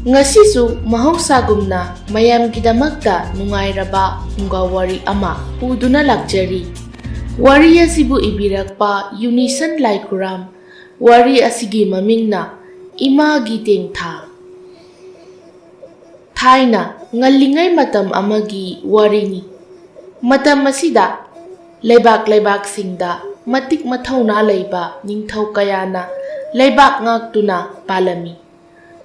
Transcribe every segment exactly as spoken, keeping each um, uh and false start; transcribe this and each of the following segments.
ꯉꯁꯤꯁꯨ ꯃꯍꯧꯁꯥꯒꯨꯝꯅ ꯃꯌꯥꯝꯒꯤꯗꯃꯛꯇ ꯅꯨꯡꯉꯥꯏꯔꯕ ꯐꯨꯡꯒꯥ ꯋꯥꯔꯤ ꯑꯃ ꯄꯨꯗꯨꯅ ꯂꯥꯛꯆꯔꯤ꯫ ꯋꯥꯔꯤ ꯑꯁꯤꯕꯨ ꯏꯕꯤꯔꯛꯄ ꯌꯨꯅꯤꯁꯟ ꯂꯥꯏꯈꯨꯔꯥꯝ꯫ ꯋꯥꯔꯤ ꯑꯁꯤꯒꯤ ꯃꯃꯤꯡꯅ ꯏꯃꯥꯒꯤ ꯇꯦꯡꯊꯥ꯫ ꯊꯥꯏꯅ ꯉꯜꯂꯤꯉꯩ ꯃꯇꯝ ꯑꯃꯒꯤ ꯋꯥꯔꯤꯅꯤ꯫ ꯃꯇꯝ ꯑꯁꯤꯗ ꯂꯩꯕꯥꯛ ꯂꯩꯕꯥꯛꯁꯤꯡꯗ ꯃꯇꯤꯛ ꯃꯊꯧꯅꯥ ꯂꯩꯕ ꯅꯤꯡꯊꯧ ꯀꯌꯥꯅ ꯂꯩꯕꯥꯛ ꯉꯥꯛꯇꯨꯅ ꯄꯥꯜꯂꯝꯃꯤ꯫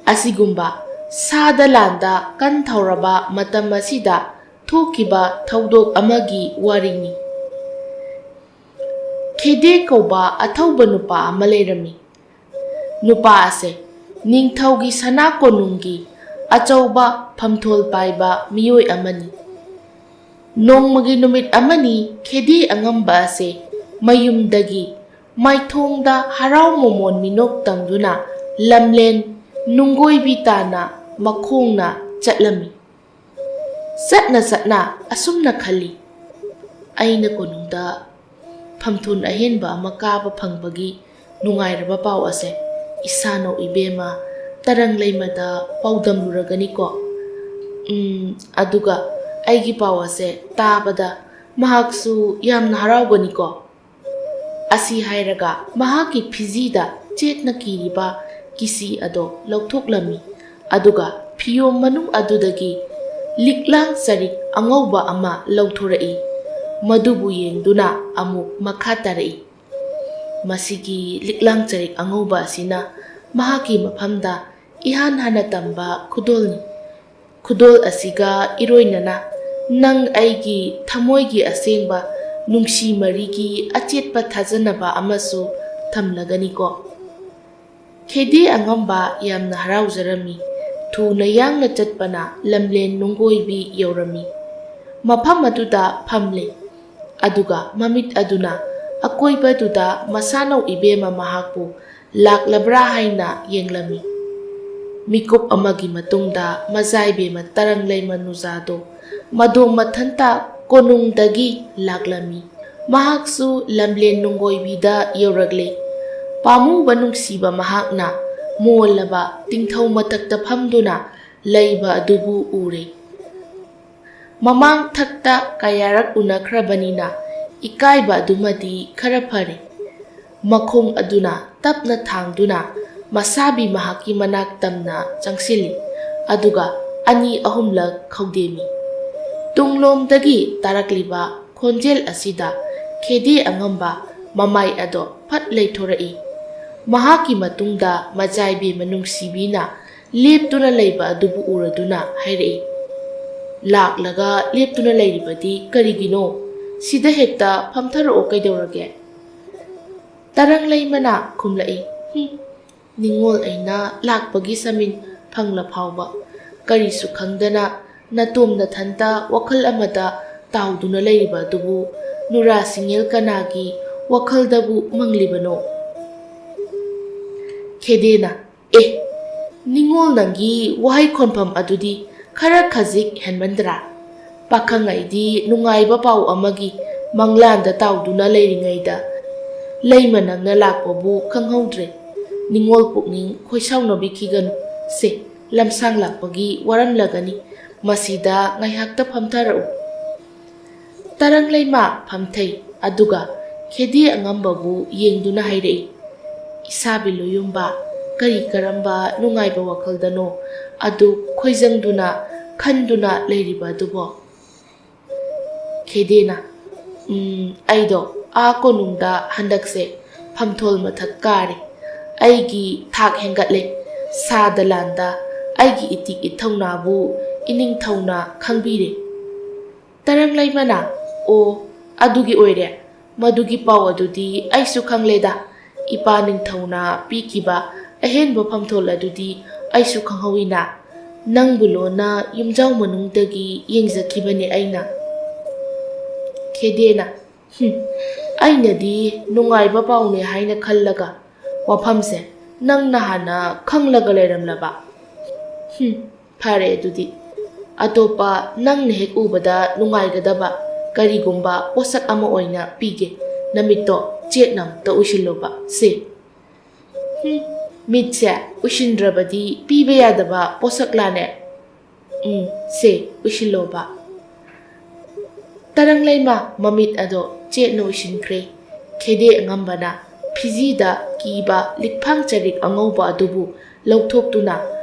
ꯑꯁꯤꯒꯨꯝꯕ ꯁꯥꯗ ꯂꯥꯟꯗ ꯀꯟ ꯊꯧꯔꯕ ꯃꯇꯝ ꯑꯁꯤꯗ ꯊꯣꯛꯈꯤꯕ ꯊꯧꯗꯣꯛ ꯑꯃꯒꯤ ꯋꯥꯔꯤꯅꯤ꯫ ꯈꯦꯗꯦ ꯀꯧꯕ ꯑꯊꯧꯕ ꯅꯨꯄꯥ ꯑꯃ ꯂꯩꯔꯝꯃꯤ꯫ ꯅꯨꯄꯥ ꯑꯁꯦ ꯅꯤꯡꯊꯧꯒꯤ ꯁꯅꯥ ꯀꯣꯅꯨꯡꯒꯤ ꯑꯆꯧꯕ ꯐꯝꯊꯣꯜ ꯄꯥꯏꯕ ꯃꯤꯑꯣꯏ ꯑꯃꯅꯤ꯫ ꯅꯣꯡꯃꯒꯤ ꯅꯨꯃꯤꯠ ꯑꯃꯅꯤ ꯈꯦꯗꯦ ꯑꯉꯝꯕ ꯑꯁꯦ ꯃꯌꯨꯝꯗꯒꯤ ꯃꯥꯏꯊꯣꯡꯗ ꯍꯔꯥꯎ ꯃꯃꯣꯟ ꯃꯤꯅꯣꯛ ꯇꯝꯗꯨꯅ ꯂꯝꯂꯦꯟ ꯅꯨꯡꯒꯣꯏꯕꯤ ꯇꯥꯅ ꯃꯈꯣꯡꯅ ꯆꯠꯂꯝꯃꯤ꯫ ꯆꯠꯅ ꯆꯠꯅ ꯑꯁꯨꯝꯅ ꯈꯜꯂꯤ, "ꯑꯩꯅ ꯀꯣꯅꯨꯡꯗ ꯐꯝꯊꯣꯟ ꯑꯍꯦꯟꯕ ꯑꯃ ꯀꯥꯕ ꯐꯪꯕꯒꯤ ꯅꯨꯡꯉꯥꯏꯔꯕ ꯄꯥꯎ ꯑꯁꯦ ꯏꯁꯥꯅꯧ ꯏꯕꯦꯝꯃ ꯇꯔꯪ ꯂꯩꯃꯗ ꯄꯥꯎꯗꯝꯂꯨꯔꯒꯅꯤꯀꯣ꯫ ꯎꯝ, ꯑꯗꯨꯒ ꯑꯩꯒꯤ ꯄꯥꯎ ꯑꯁꯦ ꯇꯥꯕꯗ ꯃꯍꯥꯛꯁꯨ ꯌꯥꯝꯅ ꯍꯔꯥꯎꯒꯅꯤꯀꯣ"꯫ ꯑꯁꯤ ꯍꯥꯏꯔꯒ ꯃꯍꯥꯛꯀꯤ ꯐꯤꯖꯤꯗ ꯆꯦꯠꯅ ꯀꯤꯔꯤꯕ ꯀꯤꯁꯤ ꯑꯗꯣ ꯂꯧꯊꯣꯛꯂꯝꯃꯤ꯫ ꯑꯗꯨꯒ ꯐꯤꯌꯣꯝ ꯃꯅꯨꯡ ꯑꯗꯨꯗꯒꯤ ꯂꯤꯛꯂꯥꯡ ꯆꯔꯤꯛ ꯑꯉꯧꯕ ꯑꯃ ꯂꯧꯊꯣꯔꯛꯏ꯫ ꯃꯗꯨꯕꯨ ꯌꯦꯡꯗꯨꯅ ꯑꯃꯨꯛ ꯃꯈꯥ ꯇꯥꯔꯛꯏ꯫ ꯃꯁꯤꯒꯤ ꯂꯤꯛꯂꯥꯡ ꯆꯔꯤꯛ ꯑꯉꯧꯕ ꯑꯁꯤꯅ ꯃꯍꯥꯛꯀꯤ ꯃꯐꯝꯗ ꯏꯍꯥꯟ ꯍꯥꯟꯅ ꯇꯝꯕ ꯈꯨꯗꯣꯜꯅꯤ꯫ ꯈꯨꯗꯣꯜ ꯑꯁꯤꯒ ꯏꯔꯣꯏꯅꯅ ꯅꯪ ꯑꯩꯒꯤ ꯊꯃꯣꯏꯒꯤ ꯑꯁꯦꯡꯕ ꯅꯨꯡꯁꯤ ꯃꯔꯤꯒꯤ ꯑꯆꯦꯠꯄ ꯊꯥꯖꯅꯕ ꯑꯃꯁꯨ ꯊꯝꯂꯒꯅꯤꯀꯣ꯫ ꯈꯦꯗꯦ ꯑꯉꯝꯕ ꯌꯥꯝꯅ ꯍꯔꯥꯎꯖꯔꯝꯃꯤ꯫ ꯊꯨꯅ ꯌꯥꯡꯅ ꯆꯠꯄꯅ ꯂꯝꯂꯦꯟ ꯅꯨꯡꯒꯣꯏꯕꯤ ꯌꯧꯔꯝꯃꯤ꯫ ꯃꯐꯝ ꯑꯗꯨꯗ ꯐꯝꯂꯦ꯫ ꯑꯗꯨꯒ ꯃꯃꯤꯠ ꯑꯗꯨꯅ ꯑꯀꯣꯏꯕꯗꯨꯗ ꯃꯁꯥꯅꯧ ꯏꯕꯦꯝꯃ ꯃꯍꯥꯛꯄꯨ ꯂꯥꯛꯂꯕ꯭ꯔꯥ ꯍꯥꯏꯅ ꯌꯦꯡꯂꯝꯃꯤ꯫ ꯃꯤꯀꯨꯞ ꯑꯃꯒꯤ ꯃꯇꯨꯡꯗ ꯃꯖꯥꯏꯕꯦꯝꯃ ꯇꯔꯪ ꯂꯩꯃ ꯅꯨꯖꯥꯗꯣ ꯃꯗꯣꯝ ꯃꯊꯟꯇ ꯀꯣꯅꯨꯡꯗꯒꯤ ꯂꯥꯛꯂꯝꯃꯤ꯫ ꯃꯍꯥꯛꯁꯨ ꯂꯝꯂꯦꯟ ꯅꯨꯡꯒꯣꯏꯕꯤꯗ ꯌꯧꯔꯛꯂꯦ꯫ ꯄꯥꯝꯃꯨꯕ ꯅꯨꯡꯁꯤꯕ ꯃꯍꯥꯛꯅ ꯃꯣꯜꯂꯕ ꯇꯤꯡꯊꯧ ꯃꯊꯛꯇ ꯐꯝꯗꯨꯅ ꯂꯩꯕ ꯑꯗꯨꯕꯨ ꯎꯔꯦ꯫ ꯃꯃꯥꯡ ꯊꯛꯇ ꯀꯌꯥꯔꯛ ꯎꯅꯈ꯭ꯔꯕꯅꯤꯅ ꯏꯀꯥꯏꯕ ꯑꯗꯨꯃꯗꯤ ꯈꯔ ꯐꯔꯦ꯫ ꯃꯈꯣꯡ ꯑꯗꯨꯅ ꯇꯞꯅ ꯊꯥꯡꯗꯨꯅ ꯃꯁꯥꯕꯤ ꯃꯍꯥꯛꯀꯤ ꯃꯅꯥꯛ ꯇꯝꯅ ꯆꯪꯁꯤꯜꯂꯤ, ꯑꯗꯨꯒ ꯑꯅꯤ ꯑꯍꯨꯝꯂꯛ ꯈꯧꯗꯦꯝꯃꯤ꯫ ꯇꯨꯡꯂꯣꯝꯗꯒꯤ ꯇꯥꯔꯛꯂꯤꯕ ꯈꯣꯟꯖꯦꯜ ꯑꯁꯤꯗ ꯈꯦꯗꯦ ꯑꯉꯝꯕ ꯃꯃꯥꯏ ꯑꯗꯣ ꯐꯠ ꯂꯩꯊꯣꯔꯛꯏ꯫ ꯃꯍꯥꯛꯀꯤ ꯃꯇꯨꯡꯗ ꯃꯆꯥꯏꯕꯦꯝꯃ ꯅꯨꯡꯁꯤꯕꯤꯅ ꯂꯦꯞꯇꯨꯅ ꯂꯩꯕ ꯑꯗꯨꯕꯨ ꯎꯔꯗꯨꯅ ꯍꯥꯏꯔꯛꯏ, "ꯂꯥꯛꯂꯒ ꯂꯦꯞꯇꯨꯅ ꯂꯩꯔꯤꯕꯗꯤ ꯀꯔꯤꯒꯤꯅꯣ? ꯁꯤꯗ ꯍꯦꯛꯇ ꯐꯝꯊꯔꯛꯑꯣ, ꯀꯩꯗꯧꯔꯒꯦ?" ꯇꯔꯪꯂꯩꯃꯅ ꯈꯨꯝꯂꯛꯏ, "ꯍꯨꯝ, ꯅꯤꯡꯉꯣꯜ ꯑꯩꯅ ꯂꯥꯛꯄꯒꯤ ꯁꯃꯤꯟ ꯐꯪꯂ ꯐꯥꯎꯕ ꯀꯔꯤꯁꯨ ꯈꯪꯗꯅ ꯅꯇꯣꯝ ꯅꯊꯟꯇ ꯋꯥꯈꯜ ꯑꯃꯗ ꯇꯥꯎꯗꯨꯅ ꯂꯩꯔꯤꯕ ꯑꯗꯨꯕꯨ ꯅꯨꯔꯥ ꯁꯤꯡꯌꯦꯜ ꯀꯅꯥꯒꯤ ꯋꯥꯈꯜꯗꯕꯨ ꯃꯪꯂꯤꯕꯅꯣ?" ꯈꯦꯗꯦꯅ, "ꯑꯦ, ꯅꯤꯡꯉꯣꯜ, ꯅꯪꯒꯤ ꯋꯥꯍꯩ ꯈꯣꯟꯐꯝ ꯑꯗꯨꯗꯤ ꯈꯔ ꯈꯖꯤꯛ ꯍꯦꯟꯃꯟꯗ꯭ꯔꯥ? ꯄꯥꯈꯪ ꯑꯩꯗꯤ ꯅꯨꯡꯉꯥꯏꯕ ꯄꯥꯎ ꯑꯃꯒꯤ ꯃꯪꯂꯥꯟꯗ ꯇꯥꯎꯗꯨꯅ ꯂꯩꯔꯤꯉꯩꯗ ꯂꯩꯃ ꯅꯪꯅ ꯂꯥꯛꯄꯕꯨ ꯈꯪꯍꯧꯗ꯭ꯔꯦ꯫ ꯅꯤꯡꯉꯣꯜ ꯄꯨꯛꯅꯤꯡ ꯈꯣꯏꯁꯥꯎꯅꯕꯤꯈꯤꯒꯅꯨ꯫ ꯁꯦ, ꯂꯝꯁꯥꯡ ꯂꯥꯛꯄꯒꯤ ꯋꯥꯔꯝꯂꯒꯅꯤ꯫ ꯃꯁꯤꯗ ꯉꯥꯏꯍꯥꯛꯇ ꯐꯝꯊꯔꯛꯎ꯫" ꯇꯔꯪꯂꯩꯃ ꯐꯝꯊꯩ, ꯑꯗꯨꯒ ꯈꯦꯗꯦ ꯑꯉꯝꯕꯕꯨ ꯌꯦꯡꯗꯨꯅ ꯍꯥꯏꯔꯛꯏ, "ꯏꯁꯥꯕꯤ ꯂꯣꯌꯨꯝꯕ, ꯀꯔꯤ ꯀꯔꯝꯕ ꯅꯨꯡꯉꯥꯏꯕ ꯋꯥꯈꯜꯗꯅꯣ ꯑꯗꯨ ꯈꯣꯏꯖꯪꯗꯨꯅ ꯈꯟꯗꯨꯅ ꯂꯩꯔꯤꯕ ꯑꯗꯨꯕꯣ?" ꯈꯦꯗꯦꯅ, "ꯎꯝ, ꯑꯩꯗꯣ ꯑꯥ ꯀꯣꯅꯨꯡꯗ ꯍꯟꯗꯛꯁꯦ ꯐꯝꯊꯣꯜ ꯃꯊꯛ ꯀꯥꯔꯦ꯫ ꯑꯩꯒꯤ ꯊꯥꯛ ꯍꯦꯟꯒꯠꯂꯦ꯫ ꯁꯥꯗ ꯂꯥꯟꯗ ꯑꯩꯒꯤ ꯏꯇꯤꯛ ꯏꯊꯧꯅꯥꯕꯨ ꯏꯅꯤꯡꯊꯧꯅ ꯈꯪꯕꯤꯔꯦ꯫" ꯇꯔꯪꯂꯩꯃꯅ, "ꯑꯣ, ꯑꯗꯨꯒꯤ ꯑꯣꯏꯔꯦ꯫ ꯃꯗꯨꯒꯤ ꯄꯥꯎ ꯑꯗꯨꯗꯤ ꯑꯩꯁꯨ ꯈꯪꯂꯦꯗ꯫ ꯏꯄꯥ ꯅꯤꯡꯊꯧꯅ ꯄꯤꯈꯤꯕ ꯑꯍꯦꯟꯕ ꯐꯝꯊꯣꯜ ꯑꯗꯨꯗꯤ ꯑꯩꯁꯨ ꯈꯪꯍꯧꯏꯅ꯫ ꯅꯪꯕꯨ ꯂꯣꯟꯅ ꯌꯨꯝꯖꯥꯎ ꯃꯅꯨꯡꯗꯒꯤ ꯌꯦꯡꯖꯈꯤꯕꯅꯤ ꯑꯩꯅ꯫" ꯈꯦꯗꯦꯅ, "ꯍꯨꯝ, ꯑꯩꯅꯗꯤ ꯅꯨꯡꯉꯥꯏꯕ ꯄꯥꯎꯅꯦ ꯍꯥꯏꯅ ꯈꯜꯂꯒ ꯋꯥꯐꯝꯁꯦ ꯅꯪꯅ ꯍꯥꯟꯅ ꯈꯪꯂꯒ ꯂꯩꯔꯝꯂꯕ? ꯍꯨꯝ, ꯐꯔꯦ ꯑꯗꯨꯗꯤ꯫ ꯑꯇꯣꯞꯄ ꯅꯪꯅ ꯍꯦꯛ ꯎꯕꯗ ꯅꯨꯡꯉꯥꯏꯒꯗꯕ ꯀꯔꯤꯒꯨꯝꯕ ꯄꯣꯠꯁꯛ ꯑꯃ ꯑꯣꯏꯅ ꯄꯤꯒꯦ꯫ ꯅꯃꯤꯠꯇꯣ ꯆꯦꯠꯅ ꯑꯝꯇ ꯎꯏꯁꯤꯜꯂꯣꯕ꯫ ꯁꯦ꯫" "ꯍꯨꯝ, ꯃꯤꯠꯁꯦ ꯎꯏꯁꯤꯟꯗ꯭ꯔꯕꯗꯤ ꯄꯤꯕ ꯌꯥꯗꯕ ꯄꯣꯠꯁꯛꯂꯥꯅꯦ꯫ ꯎꯝ, ꯁꯦ, ꯎꯏꯁꯤꯜꯂꯣꯕ꯫ ꯇꯔꯪꯂꯩꯃ ꯃꯃꯤꯠ ꯑꯗꯣ ꯆꯦꯠꯅ ꯎꯏꯁꯤꯟꯈ꯭ꯔꯦ꯫ ꯈꯦꯗꯦ ꯑꯉꯝꯕꯅ ꯐꯤꯖꯤꯗ ꯀꯤꯕ ꯂꯤꯛꯐꯥꯡ ꯆꯔꯤꯛ ꯑꯉꯧꯕ ꯑꯗꯨꯕꯨ ꯂꯧꯊꯣꯛꯇꯨꯅ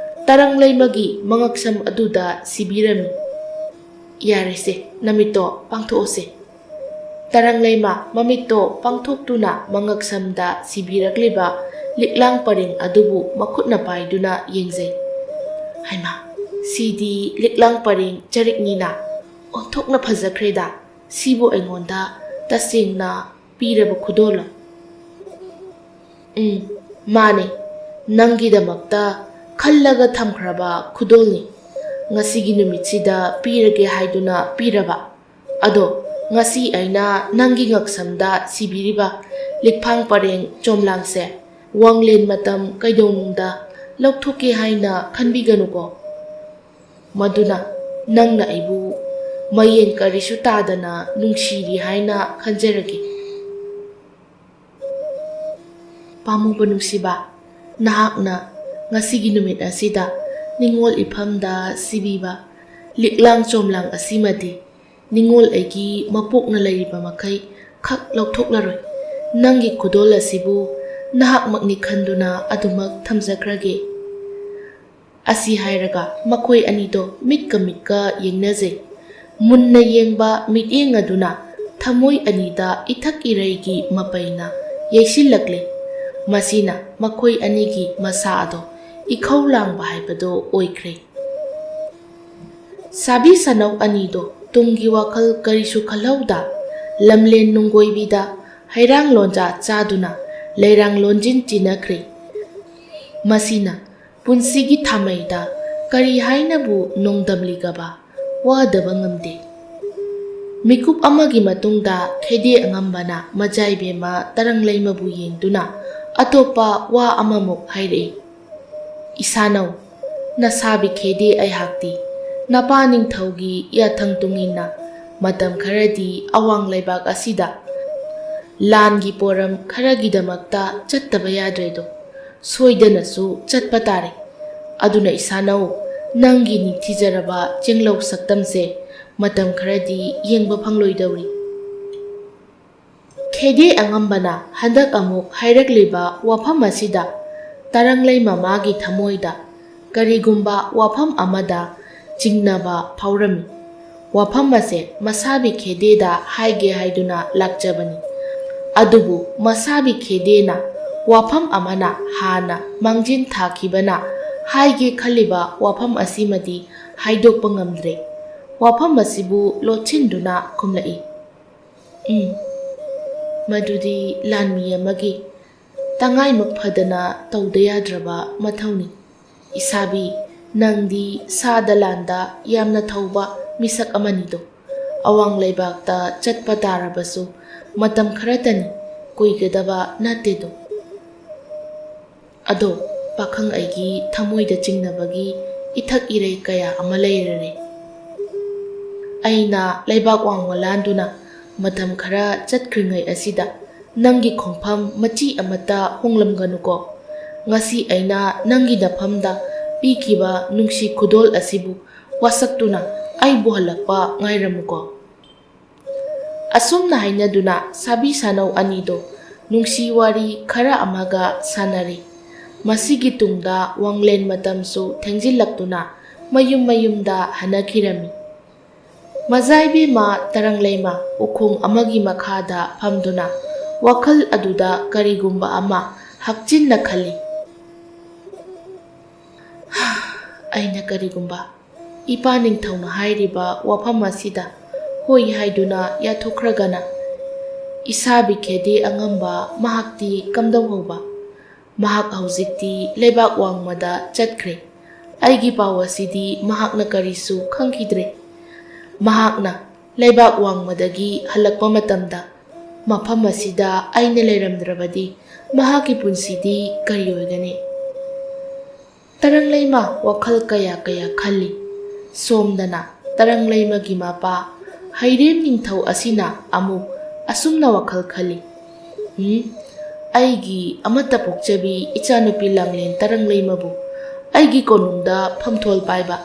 ꯇꯔꯪꯂꯩꯃꯒꯤ ꯃꯉꯛꯁꯝ ꯑꯗꯨꯗ ꯁꯤꯕꯤꯔꯝꯃꯤ꯫ "ꯌꯥꯔꯦꯁꯦ, ꯅꯃꯤꯠꯇꯣ ꯄꯥꯡꯊꯣꯛꯑꯣꯁꯦ꯫" ꯇꯔꯪꯂꯩꯃ ꯃꯃꯤꯠꯇꯣ ꯄꯥꯡꯊꯣꯛꯇꯨꯅ ꯃꯉꯛꯁꯝꯗ ꯁꯤꯕꯤꯔꯛꯂꯤꯕ ꯂꯤꯛꯂꯥꯡ ꯄꯔꯦꯡ ꯑꯗꯨꯕꯨ ꯃꯈꯨꯠꯅ ꯄꯥꯏꯗꯨꯅ ꯌꯦꯡꯖꯩ꯫ "ꯍꯩꯃꯥ, ꯁꯤꯗꯤ ꯂꯤꯛꯂꯥꯡ ꯄꯔꯦꯡ ꯆꯔꯤꯛꯅꯤꯅ꯫ ꯑꯣꯟꯊꯣꯛꯅ ꯐꯖꯈ꯭ꯔꯦꯗ꯫ ꯁꯤꯕꯨ ꯑꯩꯉꯣꯟꯗ ꯇꯁꯦꯡꯅ ꯄꯤꯔꯕ ꯈꯨꯗꯣꯜꯂꯣ?" "ꯎꯝ, ꯃꯥꯅꯦ꯫ ꯅꯪꯒꯤꯗꯃꯛꯇ ꯈꯜꯂꯒ ꯊꯝꯈ꯭ꯔꯕ ꯈꯨꯗꯣꯜꯅꯤ꯫ ꯉꯁꯤꯒꯤ ꯅꯨꯃꯤꯠꯁꯤꯗ ꯄꯤꯔꯒꯦ ꯍꯥꯏꯗꯨꯅ ꯄꯤꯔꯕ꯫ ꯑꯗꯣ ꯉꯁꯤ ꯑꯩꯅ ꯅꯪꯒꯤ ꯉꯛꯁꯝꯗ ꯁꯤꯕꯤꯔꯤꯕ ꯂꯤꯛꯐꯥꯡ ꯄꯔꯦꯡ ꯆꯣꯝꯂꯥꯡꯁꯦ ꯋꯥꯡꯂꯦꯟ ꯃꯇꯝ ꯀꯩꯗꯧꯅꯨꯡꯗ ꯂꯧꯊꯣꯛꯀꯦ ꯍꯥꯏꯅ ꯈꯟꯕꯤꯒꯅꯨꯀꯣ꯫ ꯃꯗꯨꯅ ꯅꯪꯅ ꯑꯩꯕꯨ ꯃꯌꯦꯡ ꯀꯔꯤꯁꯨ ꯇꯥꯗꯅ ꯅꯨꯡꯁꯤꯔꯤ ꯍꯥꯏꯅ ꯈꯟꯖꯔꯒꯦ꯫" ꯄꯥꯝꯃꯨꯕ ꯅꯨꯡꯁꯤꯕ, ꯅꯍꯥꯛꯅ ꯉꯁꯤꯒꯤ ꯅꯨꯃꯤꯠ ꯑꯁꯤꯗ ꯅꯤꯡꯉꯣꯜ ꯏꯐꯝꯗ ꯁꯤꯕꯤꯕ ꯂꯤꯛꯂꯥꯡ ꯆꯣꯝꯂꯥꯡ ꯑꯁꯤꯃꯗꯤ ꯅꯤꯡꯉꯣꯜ ꯑꯩꯒꯤ ꯃꯄꯣꯛꯅ ꯂꯩꯔꯤꯕ ꯃꯈꯩ ꯈꯛ ꯂꯧꯊꯣꯛꯂꯔꯣꯏ꯫ ꯅꯪꯒꯤ ꯈꯨꯗꯣꯜ ꯑꯁꯤꯕꯨ ꯅꯍꯥꯛꯃꯛꯅꯤ ꯈꯟꯗꯨꯅ ꯑꯗꯨꯃꯛ ꯊꯝꯖꯈ꯭ꯔꯒꯦ꯫ ꯑꯁꯤ ꯍꯥꯏꯔꯒ ꯃꯈꯣꯏ ꯑꯅꯤꯗꯣ ꯃꯤꯠꯀ ꯃꯤꯠꯀ ꯌꯦꯡꯅꯖꯩ꯫ ꯃꯨꯟꯅ ꯌꯦꯡꯕ ꯃꯤꯠꯌꯦꯡ ꯑꯗꯨꯅ ꯊꯃꯣꯏ ꯑꯅꯤꯗ ꯏꯊꯛ ꯏꯔꯩꯒꯤ ꯃꯄꯩꯅ ꯌꯩꯁꯤꯜꯂꯛꯂꯦ꯫ ꯃꯁꯤꯅ ꯃꯈꯣꯏ ꯑꯅꯤꯒꯤ ꯃꯁꯥ ꯑꯗꯣ ꯏꯈꯧ ꯂꯥꯡꯕ ꯍꯥꯏꯕꯗꯣ ꯑꯣꯏꯈ꯭ꯔꯦ꯫ ꯁꯥꯕꯤ ꯁꯅꯧ ꯑꯅꯤꯗꯣ ꯇꯨꯡꯒꯤ ꯋꯥꯈꯜ ꯀꯔꯤꯁꯨ ꯈꯜꯍꯧꯗ ꯂꯝꯂꯦꯟ ꯅꯨꯡꯒꯣꯏꯕꯤꯗ ꯍꯩꯔꯥꯡ ꯂꯣꯟꯖꯥ ꯆꯥꯗꯨꯅ ꯂꯩꯔꯥꯡ ꯂꯣꯟꯖꯤꯟ ꯆꯤꯟꯅꯈ꯭ꯔꯦ꯫ ꯃꯁꯤꯅ ꯄꯨꯟꯁꯤꯒꯤ ꯊꯥꯃꯩꯗ ꯀꯔꯤ ꯍꯥꯏꯅꯕꯨ ꯅꯣꯡꯗꯝꯂꯤꯒꯕ ꯋꯥꯗꯕ ꯉꯝꯗꯦ꯫ ꯃꯤꯀꯨꯞ ꯑꯃꯒꯤ ꯃꯇꯨꯡꯗ ꯈꯦꯗꯦ ꯑꯉꯝꯕꯅ ꯃꯖꯥꯏꯕꯦꯝꯃ ꯇꯔꯪꯂꯩꯃꯕꯨ ꯌꯦꯡꯗꯨꯅ ꯑꯇꯣꯞꯄ ꯋꯥ ꯑꯃꯃꯨꯛ ꯍꯥꯏꯔꯛꯏ꯫ "ꯏꯁꯥꯅꯧ, ꯅꯁꯥꯕꯤ ꯈꯦꯗꯦ ꯑꯩꯍꯥꯛꯇꯤ ꯅꯄꯥ ꯅꯤꯡꯊꯧꯒꯤ ꯌꯥꯊꯪ ꯇꯨꯡꯏꯟꯅ ꯃꯇꯝ ꯈꯔꯗꯤ ꯑꯋꯥꯡ ꯂꯩꯕꯥꯛ ꯑꯁꯤꯗ ꯂꯥꯟꯒꯤ ꯄꯣꯔꯝ ꯈꯔꯒꯤꯗꯃꯛꯇ ꯆꯠꯇꯕ ꯌꯥꯗ꯭ꯔꯦꯗꯣ꯫ ꯁꯣꯏꯗꯅꯁꯨ ꯆꯠꯄ ꯇꯥꯔꯦ꯫ ꯑꯗꯨꯅ ꯏꯁꯥꯅꯧ, ꯅꯪꯒꯤ ꯅꯤꯡꯊꯤꯖꯔꯕ ꯆꯦꯡꯂꯧ ꯁꯛꯇꯝꯁꯦ ꯃꯇꯝ ꯈꯔꯗꯤ ꯌꯦꯡꯕ ꯐꯪꯂꯣꯏꯗꯧꯔꯤ꯫ ꯈꯦꯗꯦ ꯑꯉꯝꯕꯅ ꯍꯟꯗꯛ ꯑꯃꯨꯛ ꯍꯥꯏꯔꯛꯂꯤꯕ ꯋꯥꯐꯝ ꯑꯁꯤꯗ ꯇꯔꯪꯂꯩ ꯃꯃꯥꯒꯤ ꯊꯃꯣꯏꯗ ꯀꯔꯤꯒꯨꯝꯕ ꯋꯥꯐꯝ ꯑꯃꯗ ꯆꯤꯡꯅꯕ ꯐꯥꯎꯔꯝꯃꯤ꯫ ꯋꯥꯐꯝ ꯑꯁꯦ ꯃꯁꯥꯕꯤ ꯈꯦꯗꯦꯗ ꯍꯥꯏꯒꯦ ꯍꯥꯏꯗꯨꯅ ꯂꯥꯛꯆꯕꯅꯤ꯫ ꯑꯗꯨꯕꯨ ꯃꯁꯥꯕꯤ ꯈꯦꯗꯦꯅ ꯋꯥꯐꯝ ꯑꯃꯅ ꯍꯥꯟꯅ ꯃꯥꯡꯖꯤꯟ ꯊꯥꯈꯤꯕꯅ ꯍꯥꯏꯒꯦ ꯈꯜꯂꯤꯕ ꯋꯥꯐꯝ ꯑꯁꯤꯃꯗꯤ ꯍꯥꯏꯗꯣꯛꯄ ꯉꯝꯗ꯭ꯔꯦ꯫ ꯋꯥꯐꯝ ꯑꯁꯤꯕꯨ ꯂꯣꯠꯁꯤꯟꯗꯨꯅ ꯈꯨꯝꯂꯛꯏ꯫ ꯎꯝ, ꯃꯗꯨꯗꯤ ꯂꯥꯟꯃꯤ ꯑꯃꯒꯤ ꯇꯉꯥꯏꯃꯛ ꯐꯗꯅ ꯇꯧꯗ ꯌꯥꯗ꯭ꯔꯕ ꯃꯊꯧꯅꯤ꯫ ꯏꯁꯥꯕꯤ, ꯅꯪꯗꯤ ꯁꯥꯗ ꯂꯥꯟꯗ ꯌꯥꯝꯅ ꯊꯧꯕ ꯃꯤꯁꯛ ꯑꯃꯅꯤꯗꯣ꯫ ꯑꯋꯥꯡ ꯂꯩꯕꯥꯛꯇ ꯆꯠꯄ ꯇꯥꯔꯕꯁꯨ ꯃꯇꯝ ꯈꯔꯇꯅꯤ, ꯀꯨꯏꯒꯗꯕ ꯅꯠꯇꯦꯗꯣ꯫ ꯑꯗꯣ, ꯄꯥꯈꯪ ꯑꯩꯒꯤ ꯊꯃꯣꯏꯗ ꯆꯤꯡꯅꯕꯒꯤ ꯏꯊꯛ ꯏꯔꯩ ꯀꯌꯥ ꯑꯃ ꯂꯩꯔꯔꯦ꯫ ꯑꯩꯅ ꯂꯩꯕꯥꯛ ꯋꯥꯡꯃ ꯂꯥꯟꯗꯨꯅ ꯃꯇꯝ ꯈꯔ ꯆꯠꯈ꯭ꯔꯤꯉꯩ ꯑꯁꯤꯗ ꯅꯪꯒꯤ ꯈꯣꯡꯐꯝ ꯃꯆꯤ ꯑꯃꯠꯇ ꯍꯣꯡꯂꯝꯒꯅꯨꯀꯣ꯫ ꯉꯁꯤ ꯑꯩꯅ ꯅꯪꯒꯤ ꯅꯐꯝꯗ ꯄꯤꯈꯤꯕ ꯅꯨꯡꯁꯤ ꯈꯨꯗꯣꯜ ꯑꯁꯤꯕꯨ ꯋꯥꯁꯛꯇꯨꯅ ꯑꯩꯕꯨ ꯍꯜꯂꯛꯄ ꯉꯥꯏꯔꯝꯃꯨꯀꯣ꯫ ꯑꯁꯨꯝꯅ ꯍꯥꯏꯅꯗꯨꯅ ꯁꯥꯕꯤ ꯁꯥꯅꯧ ꯑꯅꯤꯗꯣ ꯅꯨꯡꯁꯤ ꯋꯥꯔꯤ ꯈꯔ ꯑꯃꯒ ꯁꯥꯟꯅꯔꯤ꯫ ꯃꯁꯤꯒꯤ ꯇꯨꯡꯗ ꯋꯥꯡꯂꯦꯟ ꯃꯇꯝꯁꯨ ꯊꯦꯡꯖꯤꯜꯂꯛꯇꯨꯅ ꯃꯌꯨꯝ ꯃꯌꯨꯝꯗ ꯍꯟꯅꯈꯤꯔꯝꯃꯤ꯫ ꯃꯖꯥꯏꯕꯦꯝꯃ ꯇꯔꯪꯂꯩꯃ ꯎꯈꯣꯡ ꯑꯃꯒꯤ ꯃꯈꯥꯗ ꯐꯝꯗꯨꯅ ꯋꯥꯈꯜ ꯑꯗꯨꯗ ꯀꯔꯤꯒꯨꯝꯕ ꯑꯃ ꯍꯛꯆꯤꯟꯅ ꯈꯜꯂꯤ꯫ ꯑꯩꯅ ꯀꯔꯤꯒꯨꯝꯕ ꯏꯄꯥ ꯅꯤꯡꯊꯧꯅ ꯍꯥꯏꯔꯤꯕ ꯋꯥꯐꯝ ꯑꯁꯤꯗ ꯍꯣꯏ ꯍꯥꯏꯗꯨꯅ ꯌꯥꯊꯣꯛꯈ꯭ꯔꯒꯅ, ꯏꯁꯥꯕꯤ ꯈꯦꯗꯦ ꯑꯉꯝꯕ ꯃꯍꯥꯛꯇꯤ ꯀꯝꯗꯧꯍꯧꯕ? ꯃꯍꯥꯛ ꯍꯧꯖꯤꯛꯇꯤ ꯂꯩꯕꯥꯛ ꯋꯥꯡꯃꯗ ꯆꯠꯈ꯭ꯔꯦ꯫ ꯑꯩꯒꯤ ꯄꯥꯎ ꯑꯁꯤꯗꯤ ꯃꯍꯥꯛꯅ ꯀꯔꯤꯁꯨ ꯈꯪꯈꯤꯗ꯭ꯔꯦ꯫ ꯃꯍꯥꯛꯅ ꯂꯩꯕꯥꯛ ꯋꯥꯡꯃꯗꯒꯤ ꯍꯜꯂꯛꯄ ꯃꯇꯝꯗ ꯃꯐꯝ ꯑꯁꯤꯗ ꯑꯩꯅ ꯂꯩꯔꯝꯗ꯭ꯔꯕꯗꯤ ꯃꯍꯥꯛꯀꯤ ꯄꯨꯟꯁꯤꯗꯤ ꯀꯔꯤ ꯑꯣꯏꯒꯅꯤ? ꯇꯔꯪꯂꯩꯃ ꯋꯥꯈꯜ ꯀꯌꯥ ꯀꯌꯥ ꯈꯜꯂꯤ꯫ ꯁꯣꯝꯗꯅ ꯇꯔꯪꯂꯩꯃꯒꯤ ꯃꯄꯥ ꯍꯩꯔꯦꯝ ꯅꯤꯡꯊꯧ ꯑꯁꯤꯅ ꯑꯃꯨꯛ ꯑꯁꯨꯝꯅ ꯋꯥꯈꯜ ꯈꯜꯂꯤ, "ꯎꯝ, ꯑꯩꯒꯤ ꯑꯃꯠꯇ ꯄꯣꯛꯆꯕꯤ ꯏꯆꯥꯅꯨꯄꯤ ꯂꯥꯡꯂꯦꯟ ꯇꯔꯪꯂꯩꯃꯕꯨ ꯑꯩꯒꯤ ꯀꯣꯅꯨꯡꯗ ꯐꯝꯊꯣꯜ ꯄꯥꯏꯕ,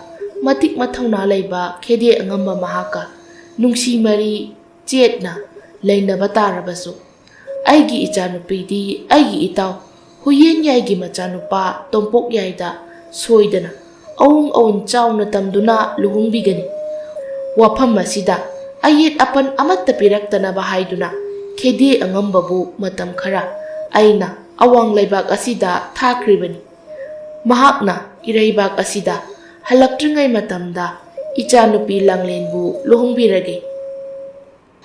ꯃꯇꯤꯛ ꯃꯊꯧꯅꯥ ꯂꯩꯕ ꯈꯦꯗꯦ ꯑꯉꯝꯕ ꯃꯍꯥꯛꯀ ꯅꯨꯡꯁꯤ ꯃꯔꯤ ꯆꯦꯠꯅ ꯂꯩꯅꯕ ꯇꯥꯔꯕꯁꯨ, ꯑꯩꯒꯤ ꯏꯆꯥꯅꯨꯄꯤꯗꯤ ꯑꯩꯒꯤ ꯏꯇꯥꯎ ꯍꯨꯌꯦꯟ ꯌꯥꯏꯒꯤ ꯃꯆꯥꯅꯨꯄꯥ ꯇꯣꯝꯄꯣꯛ ꯌꯥꯏꯗ ꯁꯣꯏꯗꯅ ꯑꯋꯨꯡ ꯑꯋꯨꯟ ꯆꯥꯎꯅ ꯇꯝꯗꯨꯅ ꯂꯨꯍꯣꯡꯕꯤꯒꯅꯤ꯫ ꯋꯥꯐꯝ ꯑꯁꯤꯗ ꯑꯌꯦꯠ ꯑꯄꯟ ꯑꯃꯠꯇ ꯄꯤꯔꯛꯇꯅꯕ ꯍꯥꯏꯗꯨꯅ ꯈꯦꯗꯦ ꯑꯉꯝꯕꯕꯨ ꯃꯇꯝ ꯈꯔ ꯑꯩꯅ ꯑꯋꯥꯡ ꯂꯩꯕꯥꯛ ꯑꯁꯤꯗ ꯊꯥꯈ꯭ꯔꯤꯕꯅꯤ꯫ ꯃꯍꯥꯛꯅ ꯏꯔꯩꯕꯥꯛ ꯑꯁꯤꯗ ꯍꯜꯂꯛꯇ꯭ꯔꯤꯉꯩ ꯃꯇꯝꯗ ꯏꯆꯥꯅꯨꯄꯤ ꯂꯥꯡꯂꯦꯟꯕꯨ ꯂꯨꯍꯣꯡꯕꯤꯔꯒꯦ꯫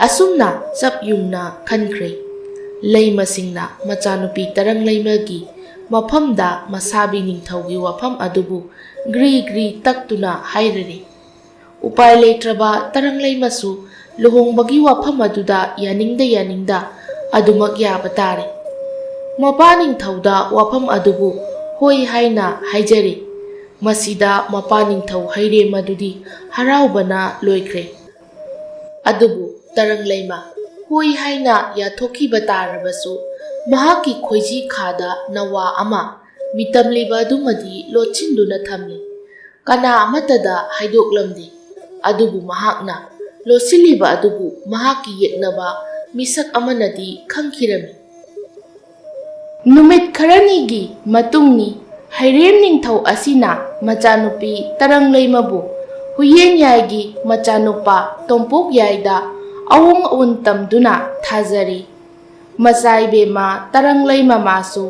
ꯑꯁꯨꯝꯅ ꯆꯞ ꯌꯨꯡꯅ ꯈꯟꯈ꯭ꯔꯦ꯫ ꯂꯩꯃꯁꯤꯡꯅ ꯃꯆꯥꯅꯨꯄꯤ ꯇꯔꯪꯂꯩꯃꯒꯤ ꯃꯐꯝꯗ ꯃꯁꯥꯕꯤ ꯅꯤꯡꯊꯧꯒꯤ ꯋꯥꯐꯝ ꯑꯗꯨꯕꯨ ꯒ꯭ꯔꯤ ꯒ꯭ꯔꯤ ꯇꯛꯇꯨꯅ ꯍꯥꯏꯔꯔꯦ꯫ ꯎꯄꯥꯏ ꯂꯩꯇ꯭ꯔꯕ ꯇꯔꯪꯂꯩꯃꯁꯨ ꯂꯨꯍꯣꯡꯕꯒꯤ ꯋꯥꯐꯝ ꯑꯗꯨꯗ ꯌꯥꯅꯤꯡꯗ ꯌꯥꯅꯤꯡꯗ ꯑꯗꯨꯃꯛ ꯌꯥꯕ ꯇꯥꯔꯦ꯫ ꯃꯄꯥ ꯅꯤꯡꯊꯧꯗ ꯋꯥꯐꯝ ꯑꯗꯨꯕꯨ ꯍꯣꯏ ꯍꯥꯏꯅ ꯍꯥꯏꯖꯔꯦ꯫ ꯃꯁꯤꯗ ꯃꯄꯥ ꯅꯤꯡꯊꯧ ꯍꯩꯔꯦꯝ ꯑꯗꯨꯗꯤ ꯍꯔꯥꯎꯕꯅ ꯂꯣꯏꯈ꯭ꯔꯦ꯫ ꯑꯗꯨꯕꯨ ꯇꯔꯪꯂꯩꯃ ꯍꯣꯏ ꯍꯥꯏꯅ ꯌꯥꯊꯣꯛꯈꯤꯕ ꯇꯥꯔꯕꯁꯨ, ꯃꯍꯥꯛꯀꯤ ꯈꯣꯏꯖꯤ ꯈꯥꯗ ꯅꯋꯥ ꯑꯃ ꯃꯤꯇꯝꯂꯤꯕ ꯑꯗꯨꯃꯗꯤ ꯂꯣꯠꯁꯤꯟꯗꯨꯅ ꯊꯝꯂꯤ꯫ ꯀꯅꯥ ꯑꯃꯠꯇꯗ ꯍꯥꯏꯗꯣꯛꯂꯝꯗꯦ꯫ ꯑꯗꯨꯕꯨ ꯃꯍꯥꯛꯅ ꯂꯣꯠꯁꯤꯜꯂꯤꯕ ꯑꯗꯨꯕꯨ ꯃꯍꯥꯛꯀꯤ ꯌꯦꯛꯅꯕ ꯃꯤꯁꯛ ꯑꯃꯅꯗꯤ ꯈꯪꯈꯤꯔꯝꯃꯤ꯫ ꯅꯨꯃꯤꯠ ꯈꯔꯅꯤꯒꯤ ꯃꯇꯨꯡꯅꯤ꯫ ꯍꯩꯔꯦꯝ ꯅꯤꯡꯊꯧ ꯑꯁꯤꯅ ꯃꯆꯥꯅꯨꯄꯤ ꯇꯔꯪꯂꯩꯃꯕꯨ ꯍꯨꯌꯦꯟ ꯌꯥꯏꯒꯤ ꯃꯆꯥꯅꯨꯄꯥ ꯇꯣꯝꯄꯣꯛ ꯌꯥꯏꯗ ꯑꯋꯨꯡ ꯑꯋꯨꯟ ꯇꯝꯗꯨꯅ ꯊꯥꯖꯔꯤ꯫ ꯃꯆꯥ ꯏꯕꯦꯝꯃ ꯇꯔꯪꯂꯩꯃ ꯃꯥꯁꯨ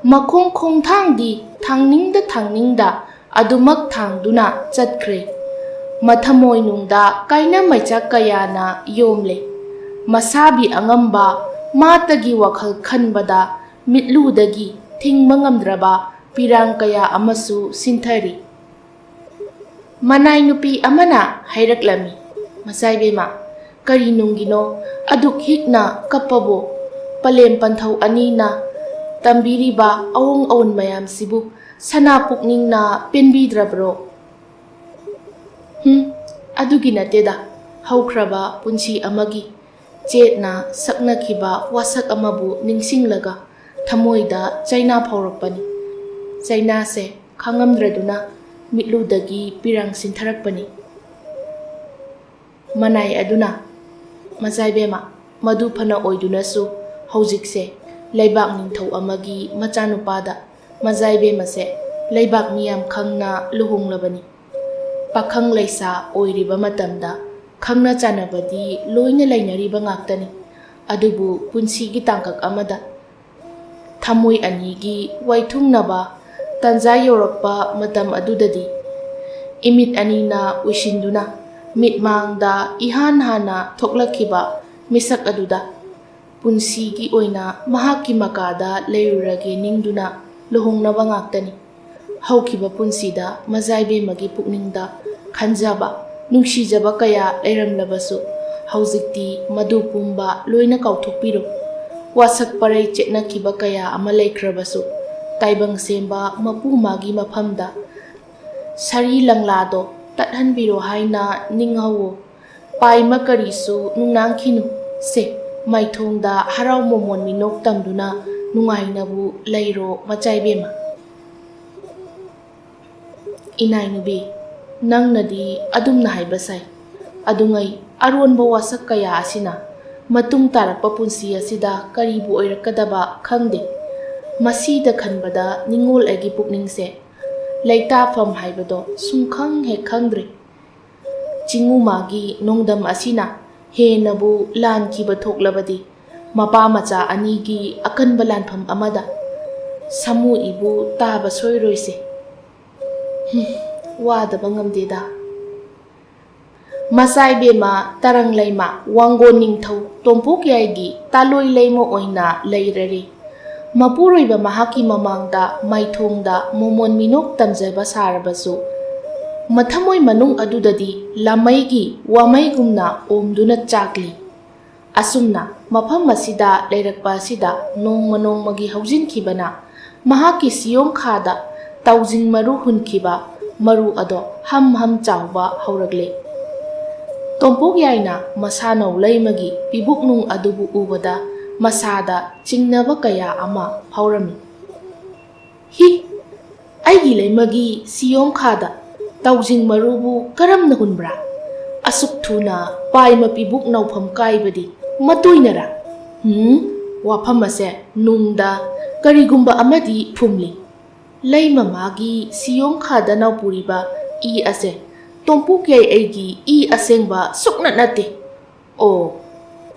ꯃꯈꯣꯡ ꯈꯣꯡꯊꯥꯡꯗꯤ ꯊꯥꯡꯅꯤꯡꯗ ꯊꯥꯡꯅꯤꯡꯗ ꯑꯗꯨꯃꯛ ꯊꯥꯡꯗꯨꯅ ꯆꯠꯈ꯭ꯔꯦ꯫ ꯃꯊꯃꯣꯏꯅꯨꯡꯗ ꯀꯥꯏꯅ ꯃꯩꯆꯥꯛ ꯀꯌꯥꯅ ꯌꯣꯝꯂꯦ꯫ ꯃꯁꯥꯕꯤ ꯑꯉꯝꯕ ꯃꯥꯇꯒꯤ ꯋꯥꯈꯜ ꯈꯟꯕꯗ ꯃꯤꯠꯂꯨꯗꯒꯤ ꯊꯤꯡꯕ ꯉꯝꯗ꯭ꯔꯕ ꯄꯤꯔꯥꯡ ꯀꯌꯥ ꯑꯃꯁꯨ ꯁꯤꯟꯊꯔꯤ꯫ ꯃꯅꯥꯏ ꯅꯨꯄꯤ ꯑꯃꯅ ꯍꯥꯏꯔꯛꯂꯝꯃꯤ, "ꯃꯆꯥꯏꯕꯦꯝꯃ, ꯀꯔꯤ ꯅꯨꯡꯒꯤꯅꯣ ꯑꯗꯨꯛ ꯍꯤꯛꯅ ꯀꯞꯄꯕꯣ? ꯄꯂꯦꯝ ꯄꯟꯊꯧ ꯑꯅꯤꯅ ꯇꯝꯕꯤꯔꯤꯕ ꯑꯋꯣꯡ ꯑꯋꯨꯟ ꯃꯌꯥꯝꯁꯤꯕꯨ ꯁꯅꯥ ꯄꯨꯛꯅꯤꯡꯅ ꯄꯦꯟꯕꯤꯗ꯭ꯔꯕ꯭ꯔꯣ?" ꯍꯨꯝ, ꯑꯗꯨꯒꯤ ꯅꯠꯇꯦꯗ, ꯍꯧꯈ꯭ꯔꯕ ꯄꯨꯟꯁꯤ ꯑꯃꯒꯤ ꯆꯦꯠꯅ ꯁꯛꯅꯈꯤꯕ ꯋꯥꯁꯛ ꯑꯃꯕꯨ ꯅꯤꯡꯁꯤꯡꯂꯒ ꯊꯃꯣꯏꯗ ꯆꯩꯅꯥ ꯐꯥꯎꯔꯛꯄꯅꯤ꯫ ꯆꯩꯅꯥꯁꯦ ꯈꯥꯡꯉꯝꯗ꯭ꯔꯗꯨꯅ ꯃꯤꯠꯂꯨꯗꯒꯤ ꯄꯤꯔꯥꯡ ꯁꯤꯟꯊꯔꯛꯄꯅꯤ꯫ ꯃꯅꯥꯏ ꯑꯗꯨꯅ, "ꯃꯆꯥꯏꯕꯦꯝꯃ, ꯃꯗꯨ ꯐꯅ ꯑꯣꯏꯗꯨꯅꯁꯨ ꯍꯧꯖꯤꯛꯁꯦ ꯂꯩꯕꯥꯛ ꯅꯤꯡꯊꯧ ꯑꯃꯒꯤ ꯃꯆꯥꯅꯨꯄꯥꯗ ꯃꯆꯥꯏꯕꯦꯝꯃꯁꯦ ꯂꯩꯕꯥꯛ ꯃꯤꯌꯥꯝ ꯈꯪꯅ ꯂꯨꯍꯣꯡꯂꯕꯅꯤ꯫ ꯄꯥꯈꯪ ꯂꯩꯁꯥ ꯑꯣꯏꯔꯤꯕ ꯃꯇꯝꯗ ꯈꯪꯅ ꯆꯥꯟꯅꯕꯗꯤ ꯂꯣꯏꯅ ꯂꯩꯅꯔꯤꯕ ꯉꯥꯛꯇꯅꯤ꯫ ꯑꯗꯨꯕꯨ ꯄꯨꯟꯁꯤꯒꯤ ꯇꯥꯡꯀꯛ ꯑꯃꯗ ꯊꯃꯣꯏ ꯑꯅꯤꯒꯤ ꯋꯥꯏꯊꯨꯡꯅꯕ ꯇꯥꯟꯖꯥ ꯌꯧꯔꯛꯄ ꯃꯇꯝ ꯑꯗꯨꯗꯗꯤ ꯏꯃꯤꯠ ꯑꯅꯤꯅ ꯎꯏꯁꯤꯟꯗꯨꯅ ꯃꯤꯠꯃꯥꯡꯗ ꯏꯍꯥꯟ ꯍꯥꯟꯅ ꯊꯣꯛꯂꯛꯈꯤꯕ ꯃꯤꯁꯛ ꯑꯗꯨꯗ ꯄꯨꯟꯁꯤꯒꯤ ꯑꯣꯏꯅ ꯃꯍꯥꯛꯀꯤ ꯃꯀꯥꯗ ꯂꯩꯔꯨꯔꯒꯦ ꯅꯤꯡꯗꯨꯅ ꯂꯨꯍꯣꯡꯅꯕ ꯉꯥꯛꯇꯅꯤ꯫ ꯍꯧꯈꯤꯕ ꯄꯨꯟꯁꯤꯗ ꯃꯖꯥꯏꯕꯦꯝꯃꯒꯤ ꯄꯨꯛꯅꯤꯡꯗ ꯈꯟꯖꯕ, ꯅꯨꯡꯁꯤꯖꯕ ꯀꯌꯥ ꯂꯩꯔꯝꯂꯕꯁꯨ ꯍꯧꯖꯤꯛꯇꯤ ꯃꯗꯨ ꯄꯨꯝꯕ ꯂꯣꯏꯅ ꯀꯥꯎꯊꯣꯛꯄꯤꯔꯣ꯫ ꯋꯥꯁꯛ ꯄꯔꯩ ꯆꯦꯠꯅꯈꯤꯕ ꯀꯌꯥ ꯑꯃ ꯂꯩꯈ꯭ꯔꯕꯁꯨ ꯇꯥꯏꯕꯪ ꯁꯦꯝꯕ ꯃꯄꯨ ꯃꯥꯒꯤ ꯃꯐꯝꯗ ꯁꯥꯔꯤ ꯂꯪꯂꯥꯗꯣ ꯇꯠꯍꯟꯕꯤꯔꯣ ꯍꯥꯏꯅ ꯅꯤꯡꯍꯧꯋꯣ꯫ ꯄꯥꯏꯃ ꯀꯔꯤꯁꯨ ꯅꯨꯡꯅꯥꯡꯈꯤꯅꯨ꯫ ꯁꯦ, ꯃꯥꯏꯊꯣꯡꯗ ꯍꯔꯥꯎ ꯃꯣꯃꯣꯟ ꯃꯤꯅꯣꯛ ꯇꯝꯗꯨꯅ ꯅꯨꯡꯉꯥꯏꯅꯕꯨ ꯂꯩꯔꯣ ꯃꯆꯥꯏꯕꯦꯝꯃ꯫ ꯏꯅꯥꯏꯅꯨꯕꯤ, ꯅꯪꯅꯗꯤ ꯑꯗꯨꯝꯅ ꯍꯥꯏꯕ ꯁꯥꯏ꯫ ꯑꯗꯨꯉꯩ ꯑꯔꯣꯟꯕ ꯋꯥꯁꯛ ꯀꯌꯥ ꯑꯁꯤꯅ ꯃꯇꯨꯡ ꯇꯥꯔꯛꯄ ꯄꯨꯟꯁꯤ ꯑꯁꯤꯗ ꯀꯔꯤꯕꯨ ꯑꯣꯏꯔꯛꯀꯗꯕ ꯈꯪꯗꯦ꯫ ꯃꯁꯤꯗ ꯈꯟꯕꯗ ꯅꯤꯡꯉꯣꯜ ꯑꯩꯒꯤ ꯄꯨꯛꯅꯤꯡꯁꯦ ꯂꯩꯇꯥꯐꯝ ꯍꯥꯏꯕꯗꯣ ꯁꯨꯡꯈꯪ ꯍꯦꯛ ꯈꯪꯗ꯭ꯔꯦ꯫ ꯆꯤꯡꯉꯨꯃꯥꯒꯤ ꯅꯣꯡꯗꯝ ꯑꯁꯤꯅ ꯍꯦꯟꯅꯕꯨ ꯂꯥꯟꯈꯤꯕ ꯊꯣꯛꯂꯕꯗꯤ ꯃꯄꯥ ꯃꯆꯥ ꯑꯅꯤꯒꯤ ꯑꯀꯟꯕ ꯂꯥꯟꯐꯝ ꯑꯃꯗ ꯁꯥꯃꯨ ꯏꯕꯨ ꯇꯥꯕ ꯁꯣꯏꯔꯣꯏꯁꯦ꯫ ꯍꯨꯝ, ꯋꯥꯗꯕ ꯉꯝꯗꯦꯗ꯫ ꯃꯆꯥꯏꯕꯦꯝꯃ ꯇꯔꯪ ꯂꯩꯃ ꯋꯥꯡꯒꯣꯟ ꯅꯤꯡꯊꯧ ꯇꯣꯝꯄꯣꯛ ꯌꯥꯏꯒꯤ ꯇꯥꯂꯣꯏ ꯂꯩꯃ ꯑꯣꯏꯅ ꯂꯩꯔꯔꯦ꯫ ꯃꯄꯨꯔꯣꯏꯕ ꯃꯍꯥꯛꯀꯤ ꯃꯃꯥꯡꯗ ꯃꯥꯏꯊꯣꯡꯗ ꯃꯣꯃꯣꯟ ꯃꯤꯅꯣꯛ ꯇꯝꯖꯕ ꯁꯥꯔꯕꯁꯨ ꯃꯊꯃꯣꯏ ꯃꯅꯨꯡ ꯑꯗꯨꯗꯗꯤ ꯂꯥꯃꯩꯒꯤ ꯋꯥꯃꯩꯒꯨꯝꯅ ꯑꯣꯝꯗꯨꯅ ꯆꯥꯛꯂꯤ꯫ ꯑꯁꯨꯝꯅ ꯃꯐꯝ ꯑꯁꯤꯗ ꯂꯩꯔꯛꯄ ꯑꯁꯤꯗ ꯅꯣꯡꯃ ꯅꯣꯡꯃꯒꯤ ꯍꯧꯖꯤꯟꯈꯤꯕꯅ ꯃꯍꯥꯛꯀꯤ ꯁꯤꯌꯣꯡꯈꯥꯗ ꯇꯥꯎꯖꯤꯡ ꯃꯔꯨ ꯍꯨꯟꯈꯤꯕ ꯃꯔꯨ ꯑꯗꯣ ꯍꯝ ꯍꯝ ꯆꯥꯎꯕ ꯍꯧꯔꯛꯂꯦ꯫ ꯇꯣꯝꯄꯣꯛ ꯌꯥꯏꯅ ꯃꯁꯥꯅꯧ ꯂꯩꯃꯒꯤ ꯄꯤꯕꯨꯛꯅꯨꯡ ꯑꯗꯨꯕꯨ ꯎꯕꯗ ꯃꯁꯥꯗ ꯆꯤꯡꯅꯕ ꯀꯌꯥ ꯑꯃ ꯐꯥꯎꯔꯝꯃꯤ꯫ "ꯍꯤ, ꯑꯩꯒꯤ ꯂꯩꯃꯒꯤ ꯁꯤꯌꯣꯝꯈꯥꯗ ꯇꯥꯎꯖꯤꯡ ꯃꯔꯨꯕꯨ ꯀꯔꯝꯅ ꯍꯨꯟꯕ꯭ꯔꯥ? ꯑꯁꯨꯛ ꯊꯨꯅ ꯄꯥꯏ ꯃꯄꯤꯕꯨꯛ ꯅꯧꯐꯝ ꯀꯥꯏꯕꯗꯤ ꯃꯇꯣꯏꯅꯔꯥ? ꯍꯨꯝ, ꯋꯥꯐꯝ ꯑꯁꯦ ꯅꯨꯡꯗ ꯀꯔꯤꯒꯨꯝꯕ ꯑꯃꯗꯤ ꯐꯨꯝꯂꯤ꯫ ꯂꯩ ꯃꯃꯥꯒꯤ ꯁꯤꯌꯣꯝꯈꯥꯗ ꯅꯥꯎꯄꯨꯔꯤꯕ ꯏ ꯑꯁꯦ ꯇꯣꯝꯄꯣꯛ ꯌꯥꯏ ꯑꯩꯒꯤ ꯏ ꯑꯁꯦꯡꯕ ꯁꯨꯛꯅꯠ ꯅꯠꯇꯦ꯫ ꯑꯣ,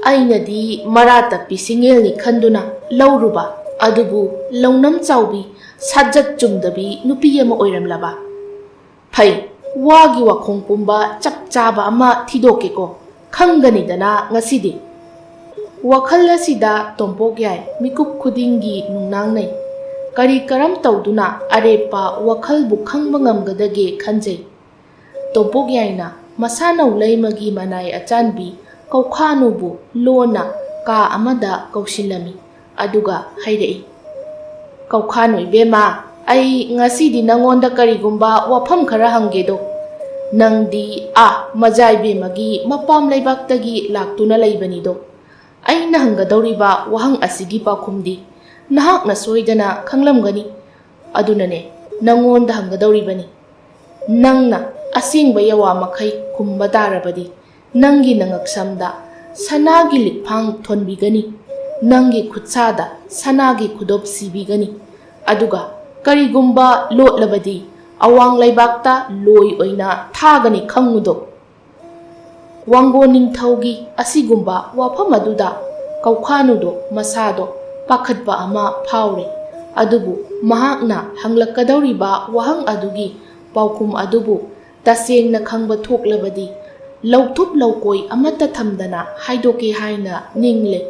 ꯑꯩꯅꯗꯤ ꯃꯔꯥ ꯇꯞꯄꯤ ꯁꯤꯡꯉꯦꯜꯅꯤ ꯈꯟꯗꯨꯅ ꯂꯧꯔꯨꯕ, ꯑꯗꯨꯕꯨ ꯂꯧꯅꯝ ꯆꯥꯎꯕꯤ, ꯁꯥꯖꯠ ꯆꯨꯝꯗꯕꯤ ꯅꯨꯄꯤ ꯑꯃ ꯑꯣꯏꯔꯝꯂꯕ꯫ ꯐꯩ, ꯋꯥꯒꯤ ꯋꯥꯈꯣꯡ ꯄꯨꯝꯕ ꯆꯞ ꯆꯥꯕ ꯑꯃ ꯊꯤꯗꯣꯛꯀꯦꯀꯣ, ꯈꯪꯒꯅꯤꯗꯅ ꯉꯁꯤꯗꯤ"꯫ ꯋꯥꯈꯜ ꯑꯁꯤꯗ ꯇꯣꯝꯄꯣꯛ ꯌꯥꯏ ꯃꯤꯀꯨꯞ ꯈꯨꯗꯤꯡꯒꯤ ꯅꯨꯡꯅꯥꯡꯅꯩ꯫ ꯀꯔꯤ ꯀꯔꯝ ꯇꯧꯗꯨꯅ ꯑꯔꯦꯞꯄ ꯋꯥꯈꯜꯕꯨ ꯈꯪꯕ ꯉꯝꯒꯗꯒꯦ ꯈꯟꯖꯩ꯫ ꯇꯣꯝꯄꯣꯛ ꯌꯥꯏꯅ ꯃꯁꯥꯅꯧ ꯂꯩꯃꯒꯤ ꯃꯅꯥꯏ ꯑꯆꯥꯟꯕꯤ ꯀꯧꯈꯥꯅꯨꯕꯨ ꯂꯣꯟꯅ ꯀꯥ ꯑꯃꯗ ꯀꯧꯁꯤꯜꯂꯝꯃꯤ꯫ ꯑꯗꯨꯒ ꯍꯥꯏꯔꯛꯏ, "ꯀꯧꯈꯥꯅꯨ ꯏꯕꯦꯝꯃ, ꯑꯩ ꯉꯁꯤꯗꯤ ꯅꯪꯉꯣꯟꯗ ꯀꯔꯤꯒꯨꯝꯕ ꯋꯥꯐꯝ ꯈꯔ ꯍꯪꯒꯦꯗꯣ꯫ ꯅꯪꯗꯤ ꯑꯥ ꯃꯖꯥ ꯏꯕꯦꯝꯃꯒꯤ ꯃꯄꯥꯝ ꯂꯩꯕꯥꯛꯇꯒꯤ ꯂꯥꯛꯇꯨꯅ ꯂꯩꯕꯅꯤꯗꯣ꯫ ꯑꯩꯅ ꯍꯪꯒꯗꯧꯔꯤꯕ ꯋꯥꯍꯪ ꯑꯁꯤꯒꯤ ꯄꯥꯎꯈꯨꯝꯗꯤ ꯅꯍꯥꯛꯅ ꯁꯣꯏꯗꯅ ꯈꯪꯂꯝꯒꯅꯤ꯫ ꯑꯗꯨꯅꯅꯦ ꯅꯪꯉꯣꯟꯗ ꯍꯪꯒꯗꯧꯔꯤꯕꯅꯤ꯫ ꯅꯪꯅ ꯑꯁꯦꯡꯕ ꯌꯥꯋꯥ ꯃꯈꯩ ꯈꯨꯝꯕ ꯇꯥꯔꯕꯗꯤ ꯅꯪꯒꯤ ꯅꯉꯛꯁꯝꯗ ꯁꯅꯥꯒꯤ ꯂꯤꯛꯐꯥꯡ ꯊꯣꯟꯕꯤꯒꯅꯤ, ꯅꯪꯒꯤ ꯈꯨꯠꯁꯥꯗ ꯁꯅꯥꯒꯤ ꯈꯨꯗꯣꯞ ꯁꯤꯕꯤꯒꯅꯤ, ꯑꯗꯨꯒ ꯀꯔꯤꯒꯨꯝꯕ ꯂꯣꯠꯂꯕꯗꯤ ꯑꯋꯥꯡ ꯂꯩꯕꯥꯛꯇ ꯂꯣꯏ ꯑꯣꯏꯅ ꯊꯥꯒꯅꯤ ꯈꯪꯉꯨꯗꯣ"꯫ ꯋꯥꯡꯒꯣꯟ ꯅꯤꯡꯊꯧꯒꯤ ꯑꯁꯤꯒꯨꯝꯕ ꯋꯥꯐꯝ ꯑꯗꯨꯗ ꯀꯧꯈꯥꯅꯨꯗꯣ ꯃꯁꯥꯗꯣ ꯄꯥꯈꯠꯄ ꯑꯃ ꯐꯥꯎꯔꯦ꯫ ꯑꯗꯨꯕꯨ ꯃꯍꯥꯛꯅ ꯍꯪꯂꯛꯀꯗꯧꯔꯤꯕ ꯋꯥꯍꯪ ꯑꯗꯨꯒꯤ ꯄꯥꯎꯈꯨꯝ ꯑꯗꯨꯕꯨ ꯇꯁꯦꯡꯅ ꯈꯪꯕ ꯊꯣꯛꯂꯕꯗꯤ ꯂꯧꯊꯨꯞ ꯂꯧꯀꯣꯏ ꯑꯃꯠꯇ ꯊꯝꯗꯅ ꯍꯥꯏꯗꯣꯛꯀꯦ ꯍꯥꯏꯅ ꯅꯤꯡꯂꯦ꯫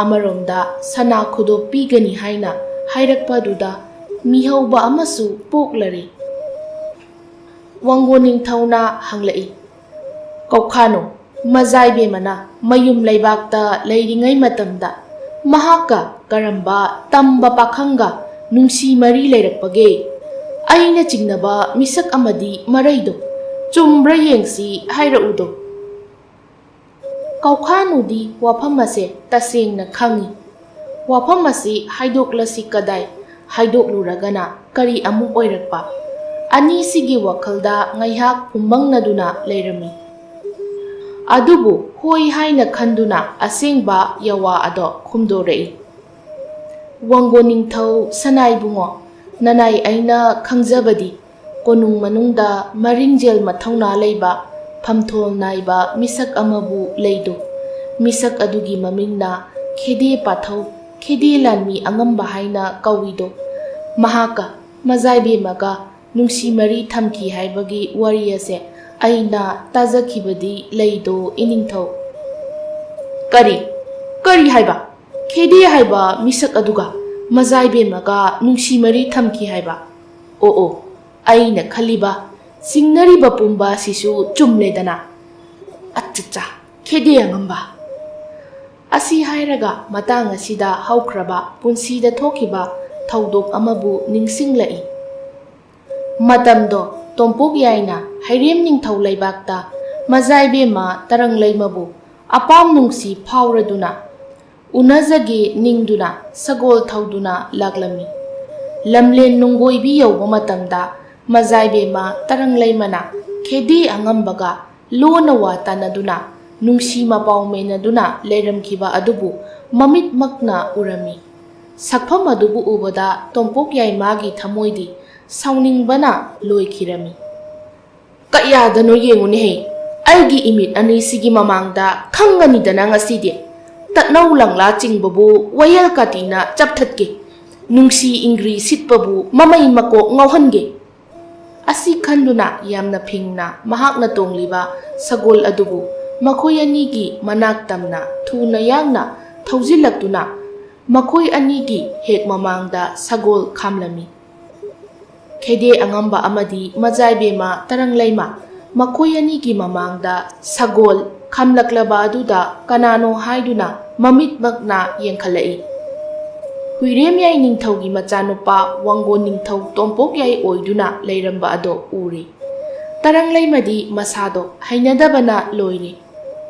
ꯑꯃꯔꯣꯝꯗ ꯁꯅꯥ ꯈꯨꯗꯣꯞ ꯄꯤꯒꯅꯤ ꯍꯥꯏꯅ ꯍꯥꯏꯔꯛꯄ ꯑꯗꯨꯗ ꯃꯤꯍꯧꯕ ꯑꯃꯁꯨ ꯄꯣꯛꯂꯔꯦ꯫ ꯋꯥꯡꯒꯣꯟ ꯅꯤꯡꯊꯧꯅ ꯍꯪꯂꯛꯏ, "ꯀꯧꯈꯥꯅꯨ, ꯃꯖꯥꯏꯕꯦꯝꯃꯅ ꯃꯌꯨꯝ ꯂꯩꯕꯥꯛꯇ ꯂꯩꯔꯤꯉꯩ ꯃꯇꯝꯗ ꯃꯍꯥꯛꯀ ꯀꯔꯝꯕ ꯇꯝꯕ ꯄꯥꯈꯪꯒ ꯅꯨꯡꯁꯤ ꯃꯔꯤ ꯂꯩꯔꯛꯄꯒꯦ? ꯑꯩꯅ ꯆꯤꯡꯅꯕ ꯃꯤꯁꯛ ꯑꯃꯗꯤ ꯃꯔꯩꯗꯣ ꯆꯨꯝꯕ꯭ꯔꯥ ꯌꯦꯡꯁꯤ ꯍꯥꯏꯔꯛꯎꯗꯣ"꯫ ꯄꯥꯎꯈꯥꯅꯨꯗꯤ ꯋꯥꯐꯝ ꯑꯁꯦ ꯇꯁꯦꯡꯅ ꯈꯪꯏ꯫ ꯋꯥꯐꯝ ꯑꯁꯤ ꯍꯥꯏꯗꯣꯛꯂꯁꯤ ꯀꯗꯥꯏ, ꯍꯥꯏꯗꯣꯛꯂꯨꯔꯒꯅ ꯀꯔꯤ ꯑꯃꯨꯛ ꯑꯣꯏꯔꯛꯄ? ꯑꯅꯤꯁꯤꯒꯤ ꯋꯥꯈꯜꯗ ꯉꯥꯏꯍꯥꯛ ꯐꯨꯝꯕꯪꯅꯗꯨꯅ ꯂꯩꯔꯝꯃꯤ꯫ ꯑꯗꯨꯕꯨ ꯍꯣꯏ ꯍꯥꯏꯅ ꯈꯟꯗꯨꯅ ꯑꯁꯦꯡꯕ ꯌꯥꯋꯥ ꯑꯗꯣ ꯈꯨꯝꯗꯣꯔꯛꯏ꯫ ꯋꯥꯡꯒꯣꯟ ꯅꯤꯡꯊꯧ ꯁꯅꯥꯏꯕꯨꯡꯉꯣ, ꯅꯅꯥꯏ ꯑꯩꯅ ꯈꯪꯖꯕꯗꯤ ꯀꯣꯅꯨꯡ ꯃꯅꯨꯡꯗ ꯃꯔꯤꯡꯖꯦꯜ ꯃꯊꯧꯅꯥ ꯂꯩꯕ, ꯐꯝꯊꯣꯜ ꯅꯥꯏꯕ ꯃꯤꯁꯛ ꯑꯃꯕꯨ ꯂꯩꯗꯣ꯫ ꯃꯤꯁꯛ ꯑꯗꯨꯒꯤ ꯃꯃꯤꯡꯅ ꯈꯦꯗꯦ ꯄꯥꯊꯧ, ꯈꯦꯗꯦ ꯂꯥꯟꯃꯤ ꯑꯉꯝꯕ ꯍꯥꯏꯅ ꯀꯧꯏꯗꯣ꯫ ꯃꯍꯥꯛꯀ ꯃꯖꯥꯏꯕꯦꯝꯃꯒ ꯅꯨꯡꯁꯤ ꯃꯔꯤ ꯊꯝꯈꯤ ꯍꯥꯏꯕꯒꯤ ꯋꯥꯔꯤ ꯑꯁꯦ ꯑꯩꯅ ꯇꯥꯖꯈꯤꯕꯗꯤ ꯂꯩꯗꯣ, ꯏꯅꯤꯡꯊꯧ꯫ ꯀꯔꯤ? ꯀꯔꯤ ꯍꯥꯏꯕ? ꯈꯦꯗꯦ ꯍꯥꯏꯕ ꯃꯤꯁꯛ ꯑꯗꯨꯒ ꯃꯖꯥꯏꯕꯦꯝꯃꯒ ꯅꯨꯡꯁꯤ ꯃꯔꯤ ꯊꯝꯈꯤ ꯍꯥꯏꯕ? ꯑꯣ ꯑꯣ, ꯑꯩꯅ ꯈꯜꯂꯤꯕ, ꯆꯤꯡꯅꯔꯤꯕ ꯄꯨꯝꯕ ꯑꯁꯤꯁꯨ ꯆꯨꯝꯂꯦꯗꯅ꯫ ꯑꯠꯆꯥ, ꯈꯦꯗꯦ ꯑꯉꯝꯕ꯫ ꯑꯁꯤ ꯍꯥꯏꯔꯒ ꯃꯇꯥꯡ ꯑꯁꯤꯗ ꯍꯧꯈ꯭ꯔꯕ ꯄꯨꯟꯁꯤꯗ ꯊꯣꯛꯈꯤꯕ ꯊꯧꯗꯣꯛ ꯑꯃꯕꯨ ꯅꯤꯡꯁꯤꯡꯂꯛꯏ꯫ ꯃꯇꯝꯗꯣ ꯇꯣꯝꯄꯣꯛ ꯌꯥꯏꯅ ꯍꯩꯔꯦꯝ ꯅꯤꯡꯊꯧ ꯂꯩꯕꯥꯛꯇ ꯃꯖꯥꯏꯕꯦꯝꯃ ꯇꯔꯪꯂꯩꯃꯕꯨ ꯑꯄꯥꯝ ꯅꯨꯡꯁꯤ ꯐꯥꯎꯔꯗꯨꯅ ꯎꯅꯖꯒꯦ ꯅꯤꯡꯗꯨꯅ ꯁꯒꯣꯜ ꯊꯧꯗꯨꯅ ꯂꯥꯛꯂꯝꯃꯤ꯫ ꯂꯝꯂꯦꯟ ꯅꯨꯡꯒꯣꯏꯕꯤ ꯌꯧꯕ ꯃꯇꯝꯗ ꯃꯖꯥꯏꯕꯦꯝꯃ ꯇꯔꯪꯂꯩꯃꯅ ꯈꯦꯗꯦ ꯑꯉꯝꯕꯒ ꯂꯣꯟꯅ ꯋꯥ ꯇꯥꯅꯗꯨꯅ ꯅꯨꯡꯁꯤ ꯃꯄꯥꯎ ꯃꯦꯟꯅꯗꯨꯅ ꯂꯩꯔꯝꯈꯤꯕ ꯑꯗꯨꯕꯨ ꯃꯃꯤꯠꯃꯛꯅ ꯎꯔꯝꯃꯤ꯫ ꯁꯛꯐꯝ ꯑꯗꯨꯕꯨ ꯎꯕꯗ ꯇꯣꯝꯄꯣꯛ ꯌꯥꯏꯃꯥꯒꯤ ꯊꯃꯣꯏꯗꯤ ꯁꯥꯎꯅꯤꯡꯕꯅ ꯂꯣꯏꯈꯤꯔꯝꯃꯤ꯫ ꯀꯌꯥꯗꯅꯣ ꯌꯦꯡꯉꯨꯅꯦꯍꯦ, ꯑꯩꯒꯤ ꯏꯃꯤꯠ ꯑꯅꯤꯁꯤꯒꯤ ꯃꯃꯥꯡꯗ ꯈꯪꯒꯅꯤꯗꯅ ꯉꯁꯤꯗꯤ꯫ ꯇꯠꯅꯧ ꯂꯪꯂꯥ ꯆꯤꯡꯕꯕꯨ ꯋꯥꯌꯦꯜ ꯀꯥꯇꯤꯅ ꯆꯞꯊꯠꯀꯦ꯫ ꯅꯨꯡꯁꯤ ꯏꯪꯒ꯭ꯔꯤ ꯁꯤꯠꯄꯕꯨ ꯃꯃꯩ ꯃꯀꯣꯛ ꯉꯥꯎꯍꯟꯒꯦ꯫ ꯑꯁꯤ ꯈꯟꯗꯨꯅ ꯌꯥꯝꯅ ꯐꯤꯡꯅ ꯃꯍꯥꯛꯅ ꯇꯣꯡꯂꯤꯕ ꯁꯒꯣꯜ ꯑꯗꯨꯕꯨ ꯃꯈꯣꯏ ꯑꯅꯤꯒꯤ ꯃꯅꯥꯛ ꯇꯝꯅ ꯊꯨꯅ ꯌꯥꯡꯅ ꯊꯧꯖꯤꯜꯂꯛꯇꯨꯅ ꯃꯈꯣꯏ ꯑꯅꯤꯒꯤ ꯍꯦꯛ ꯃꯃꯥꯡꯗ ꯁꯒꯣꯜ ꯈꯥꯝꯂꯝꯃꯤ꯫ ꯈꯦꯗꯦ ꯑꯉꯝꯕ ꯑꯃꯗꯤ ꯃꯖꯥꯏꯕꯦꯝꯃ ꯇꯔꯪꯂꯩꯃ ꯃꯈꯣꯏ ꯑꯅꯤꯒꯤ ꯃꯃꯥꯡꯗ ꯁꯒꯣꯜ ꯈꯥꯝꯂꯛꯂꯕ ꯑꯗꯨꯗ ꯀꯅꯥꯅꯣ ꯍꯥꯏꯗꯨꯅ ꯃꯃꯤꯠꯃꯛꯅ ꯌꯦꯡꯈꯠꯂꯛꯏ꯫ ꯍꯨꯏꯔꯦꯝꯌꯥꯏ ꯅꯤꯡꯊꯧꯒꯤ ꯃꯆꯥꯅꯨꯄꯥ ꯋꯥꯡꯒꯣꯟ ꯅꯤꯡꯊꯧ ꯇꯣꯝꯄꯣꯛꯌꯥꯏ ꯑꯣꯏꯗꯨꯅ ꯂꯩꯔꯝꯕ ꯑꯗꯣ ꯎꯔꯦ꯫ ꯇꯔꯪꯂꯩꯃꯗꯤ ꯃꯁꯥꯗꯣ ꯍꯩꯅꯗꯕꯅ ꯂꯣꯏꯔꯦ꯫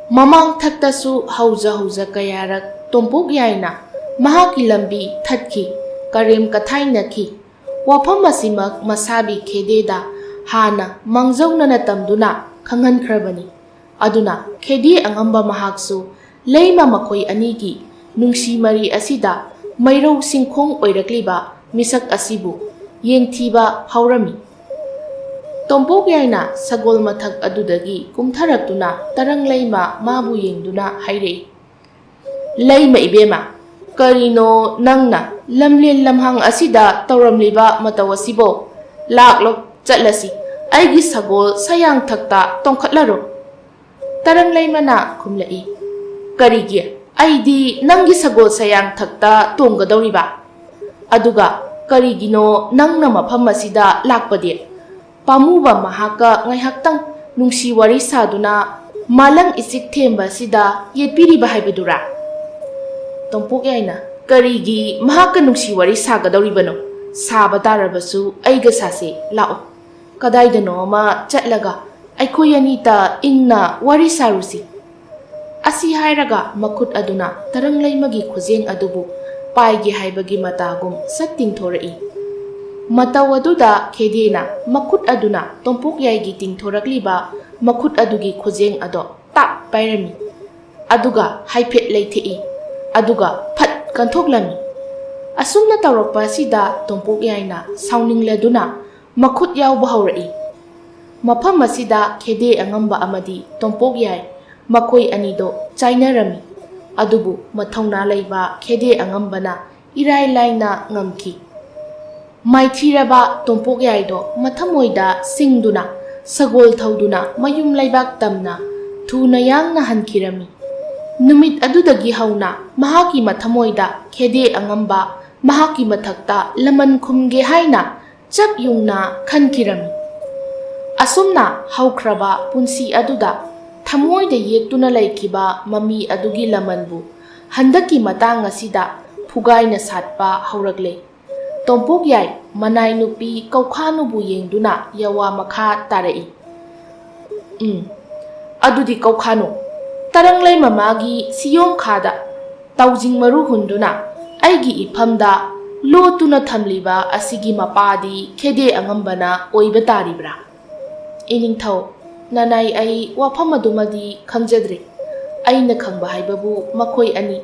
ꯃꯃꯥꯡ ꯊꯛꯇꯁꯨ ꯍꯧꯖ ꯍꯧꯖ ꯀꯌꯥꯔꯛ ꯇꯣꯝꯄꯣꯛ ꯌꯥꯏꯅ ꯃꯍꯥꯛꯀꯤ ꯂꯝꯕꯤ ꯊꯠꯈꯤ, ꯀꯔꯦꯝ ꯀꯊꯥꯏꯅꯈꯤ꯫ ꯋꯥꯐꯝ ꯑꯁꯤꯃꯛ ꯃꯁꯥꯕꯤ ꯈꯦꯗꯦꯗ ꯍꯥꯟꯅ ꯃꯥꯡꯖꯧꯅꯅ ꯇꯝꯗꯨꯅ ꯈꯪꯍꯟꯈ꯭ꯔꯕꯅꯤ꯫ ꯑꯗꯨꯅ ꯈꯦꯗꯦ ꯑꯉꯝꯕ ꯃꯍꯥꯛꯁꯨ ꯂꯩꯃ ꯃꯈꯣꯏ ꯑꯅꯤꯒꯤ ꯅꯨꯡꯁꯤ ꯃꯔꯤ ꯑꯁꯤꯗ ꯃꯩꯔꯧ ꯁꯤꯡꯈꯣꯡ ꯑꯣꯏꯔꯛꯂꯤꯕ ꯃꯤꯁꯛ ꯑꯁꯤꯕꯨ ꯌꯦꯡꯊꯤꯕ ꯐꯥꯎꯔꯝꯃꯤ꯫ ꯇꯣꯝꯄꯣꯛ ꯌꯥꯏꯅ ꯁꯒꯣꯜ ꯃꯊꯛ ꯑꯗꯨꯗꯒꯤ ꯀꯨꯝꯊꯔꯛꯇꯨꯅ ꯇꯔꯪ ꯂꯩꯃ ꯃꯥꯕꯨ ꯌꯦꯡꯗꯨꯅ ꯍꯥꯏꯔꯛꯏ, "ꯂꯩꯃ ꯏꯕꯦꯝꯃ, ꯀꯔꯤꯅꯣ ꯅꯪꯅ ꯂꯝꯂꯦꯟ ꯂꯝꯍꯥꯡ ꯑꯁꯤꯗ ꯇꯧꯔꯝꯂꯤꯕ ꯃꯇꯧ ꯑꯁꯤꯕꯣ? ꯂꯥꯛꯂꯣ, ꯆꯠꯂꯁꯤ, ꯑꯩꯒꯤ ꯁꯒꯣꯜ ꯁꯌꯥꯡꯊꯛꯇ ꯇꯣꯡꯈꯠꯂꯔꯣ?" ꯇꯔꯪ ꯂꯩꯃꯅ ꯈꯨꯝꯂꯛꯏ, "ꯀꯔꯤꯒꯤ? ꯑꯩꯗꯤ ꯅꯪꯒꯤ ꯁꯒꯣꯜ ꯁꯌꯥꯡꯊꯛꯇ ꯇꯣꯡꯒꯗꯧꯔꯤꯕ? ꯑꯗꯨꯒ ꯀꯔꯤꯒꯤꯅꯣ ꯅꯪꯅ ꯃꯐꯝ ꯑꯁꯤꯗ ꯂꯥꯛꯄꯗꯤ? ꯄꯥꯝꯃꯨꯕ ꯃꯍꯥꯛꯀ ꯉꯥꯏꯍꯥꯛꯇꯪ ꯅꯨꯡꯁꯤ ꯋꯥꯔꯤ ꯁꯥꯗꯨꯅ ꯃꯥꯂꯪ ꯏꯆꯤꯛ ꯊꯦꯝꯕ ꯑꯁꯤꯗ ꯌꯦꯠꯄꯤꯔꯤꯕ ꯍꯥꯏꯕꯗꯨꯔꯥ?" ꯇꯣꯝꯄꯣꯛ ꯌꯥꯏꯅ, "ꯀꯔꯤꯒꯤ ꯃꯍꯥꯛꯀ ꯅꯨꯡꯁꯤ ꯋꯥꯔꯤ ꯁꯥꯒꯗꯧꯔꯤꯕꯅꯣ? ꯁꯥꯕ ꯇꯥꯔꯕꯁꯨ ꯑꯩꯒ ꯁꯥꯁꯦ, ꯂꯥꯛꯑꯣ꯫ ꯀꯗꯥꯏꯗꯅꯣ ꯑꯃ ꯆꯠꯂꯒ ꯑꯩꯈꯣꯏ ꯑꯅꯤꯇ ꯏꯪꯅ ꯋꯥꯔꯤ ꯁꯥꯔꯨꯁꯤ꯫" ꯑꯁꯤ ꯍꯥꯏꯔꯒ ꯃꯈꯨꯠ ꯑꯗꯨꯅ ꯇꯔꯪ ꯂꯩꯃꯒꯤ ꯈꯨꯖꯦꯡ ꯑꯗꯨꯕꯨ ꯄꯥꯏꯒꯦ ꯍꯥꯏꯕꯒꯤ ꯃꯇꯥꯒꯨꯝ ꯁꯠ ꯇꯤꯡꯊꯣꯔꯛꯏ꯫ ꯃꯇꯧ ꯑꯗꯨꯗ ꯈꯦꯗꯦꯅ ꯃꯈꯨꯠ ꯑꯗꯨꯅ ꯇꯣꯝꯄꯣꯛ ꯌꯥꯏꯒꯤ ꯇꯤꯡꯊꯣꯔꯛꯂꯤꯕ ꯃꯈꯨꯠ ꯑꯗꯨꯒꯤ ꯈꯨꯖꯦꯡ ꯑꯗꯣ ꯇꯥꯛ ꯄꯥꯏꯔꯝꯃꯤ꯫ ꯑꯗꯨꯒ ꯍꯥꯏꯐꯦꯠ ꯂꯩꯊꯦꯛꯏ꯫ ꯑꯗꯨꯒ ꯐꯠ ꯀꯟꯊꯣꯛꯂꯝꯃꯤ꯫ ꯑꯁꯨꯝꯅ ꯇꯧꯔꯛꯄ ꯑꯁꯤꯗ ꯇꯣꯝꯄꯣꯛ ꯌꯥꯏꯅ ꯁꯥꯎꯅꯤꯡꯂꯗꯨꯅ ꯃꯈꯨꯠ ꯌꯥꯎꯕ ꯍꯧꯔꯛꯏ꯫ ꯃꯐꯝ ꯑꯁꯤꯗ ꯈꯦꯗꯦ ꯑꯉꯝꯕ ꯑꯃꯗꯤ ꯇꯣꯝꯄꯣꯛ ꯌꯥꯏ ꯃꯈꯣꯏ ꯑꯅꯤꯗꯣ ꯆꯥꯏꯅꯔꯝꯃꯤ꯫ ꯑꯗꯨꯕꯨ ꯃꯊꯧꯅꯥ ꯂꯩꯕ ꯈꯦꯗꯦ ꯑꯉꯝꯕꯅ ꯏꯔꯥꯏ ꯂꯥꯏꯅ ꯉꯝꯈꯤ꯫ ꯃꯥꯏꯊꯤꯔꯕ ꯇꯣꯝꯄꯣꯛ ꯌꯥꯏꯗꯣ ꯃꯊꯃꯣꯏꯗ ꯁꯤꯡꯗꯨꯅ ꯁꯒꯣꯜ ꯊꯧꯗꯨꯅ ꯃꯌꯨꯝ ꯂꯩꯕꯥꯛ ꯇꯝꯅ ꯊꯨꯅ ꯌꯥꯡꯅ ꯍꯟꯈꯤꯔꯝꯃꯤ꯫ ꯅꯨꯃꯤꯠ ꯑꯗꯨꯗꯒꯤ ꯍꯧꯅ ꯃꯍꯥꯛꯀꯤ ꯃꯊꯃꯣꯏꯗ ꯈꯦꯗꯦ ꯑꯉꯝꯕ ꯃꯍꯥꯛꯀꯤ ꯃꯊꯛꯇ ꯂꯃꯟ ꯈꯨꯝꯒꯦ ꯍꯥꯏꯅ ꯆꯞ ꯌꯨꯡꯅ ꯈꯟꯈꯤꯔꯝꯃꯤ꯫ ꯑꯁꯨꯝꯅ ꯍꯧꯈ꯭ꯔꯕ ꯄꯨꯟꯁꯤ ꯑꯗꯨꯗ ꯊꯃꯣꯏꯗ ꯌꯦꯛꯇꯨꯅ ꯂꯩꯈꯤꯕ ꯃꯃꯤ ꯑꯗꯨꯒꯤ ꯂꯃꯟꯕꯨ ꯍꯟꯗꯛꯀꯤ ꯃꯇꯥꯡ ꯑꯁꯤꯗ ꯐꯨꯒꯥꯏꯅ ꯁꯥꯠꯄ ꯍꯧꯔꯛꯂꯦ꯫ ꯇꯣꯝꯄꯣꯛ ꯌꯥꯏ ꯃꯅꯥꯏ ꯅꯨꯄꯤ ꯀꯧꯈꯥꯅꯨꯕꯨ ꯌꯦꯡꯗꯨꯅ ꯌꯋꯥ ꯃꯈꯥ ꯇꯥꯔꯛꯏ꯫ "ꯎꯝ, ꯑꯗꯨꯗꯤ ꯀꯧꯈꯥꯅꯨ, ꯇꯔꯪꯂꯩ ꯃꯃꯥꯒꯤ ꯁꯤꯌꯣꯝꯈꯥꯗ ꯇꯥꯎꯖꯤꯡ ꯃꯔꯨ ꯍꯨꯟꯗꯨꯅ ꯑꯩꯒꯤ ꯏꯐꯝꯗ ꯂꯣꯠꯇꯨꯅ ꯊꯝꯂꯤꯕ ꯑꯁꯤꯒꯤ ꯃꯄꯥꯗꯤ ꯈꯦꯗꯦ ꯑꯉꯝꯕꯅ ꯑꯣꯏꯕ ꯇꯥꯔꯤꯕ꯭ꯔꯥ? ꯏꯅꯤꯡꯊꯧ, ꯅꯅꯥꯏ, ꯑꯩ ꯋꯥꯐꯝ ꯑꯗꯨꯃꯗꯤ ꯈꯪꯖꯗ꯭ꯔꯤ꯫ ꯑꯩꯅ ꯈꯪꯕ ꯍꯥꯏꯕꯕꯨ ꯃꯈꯣꯏ ꯑꯅꯤ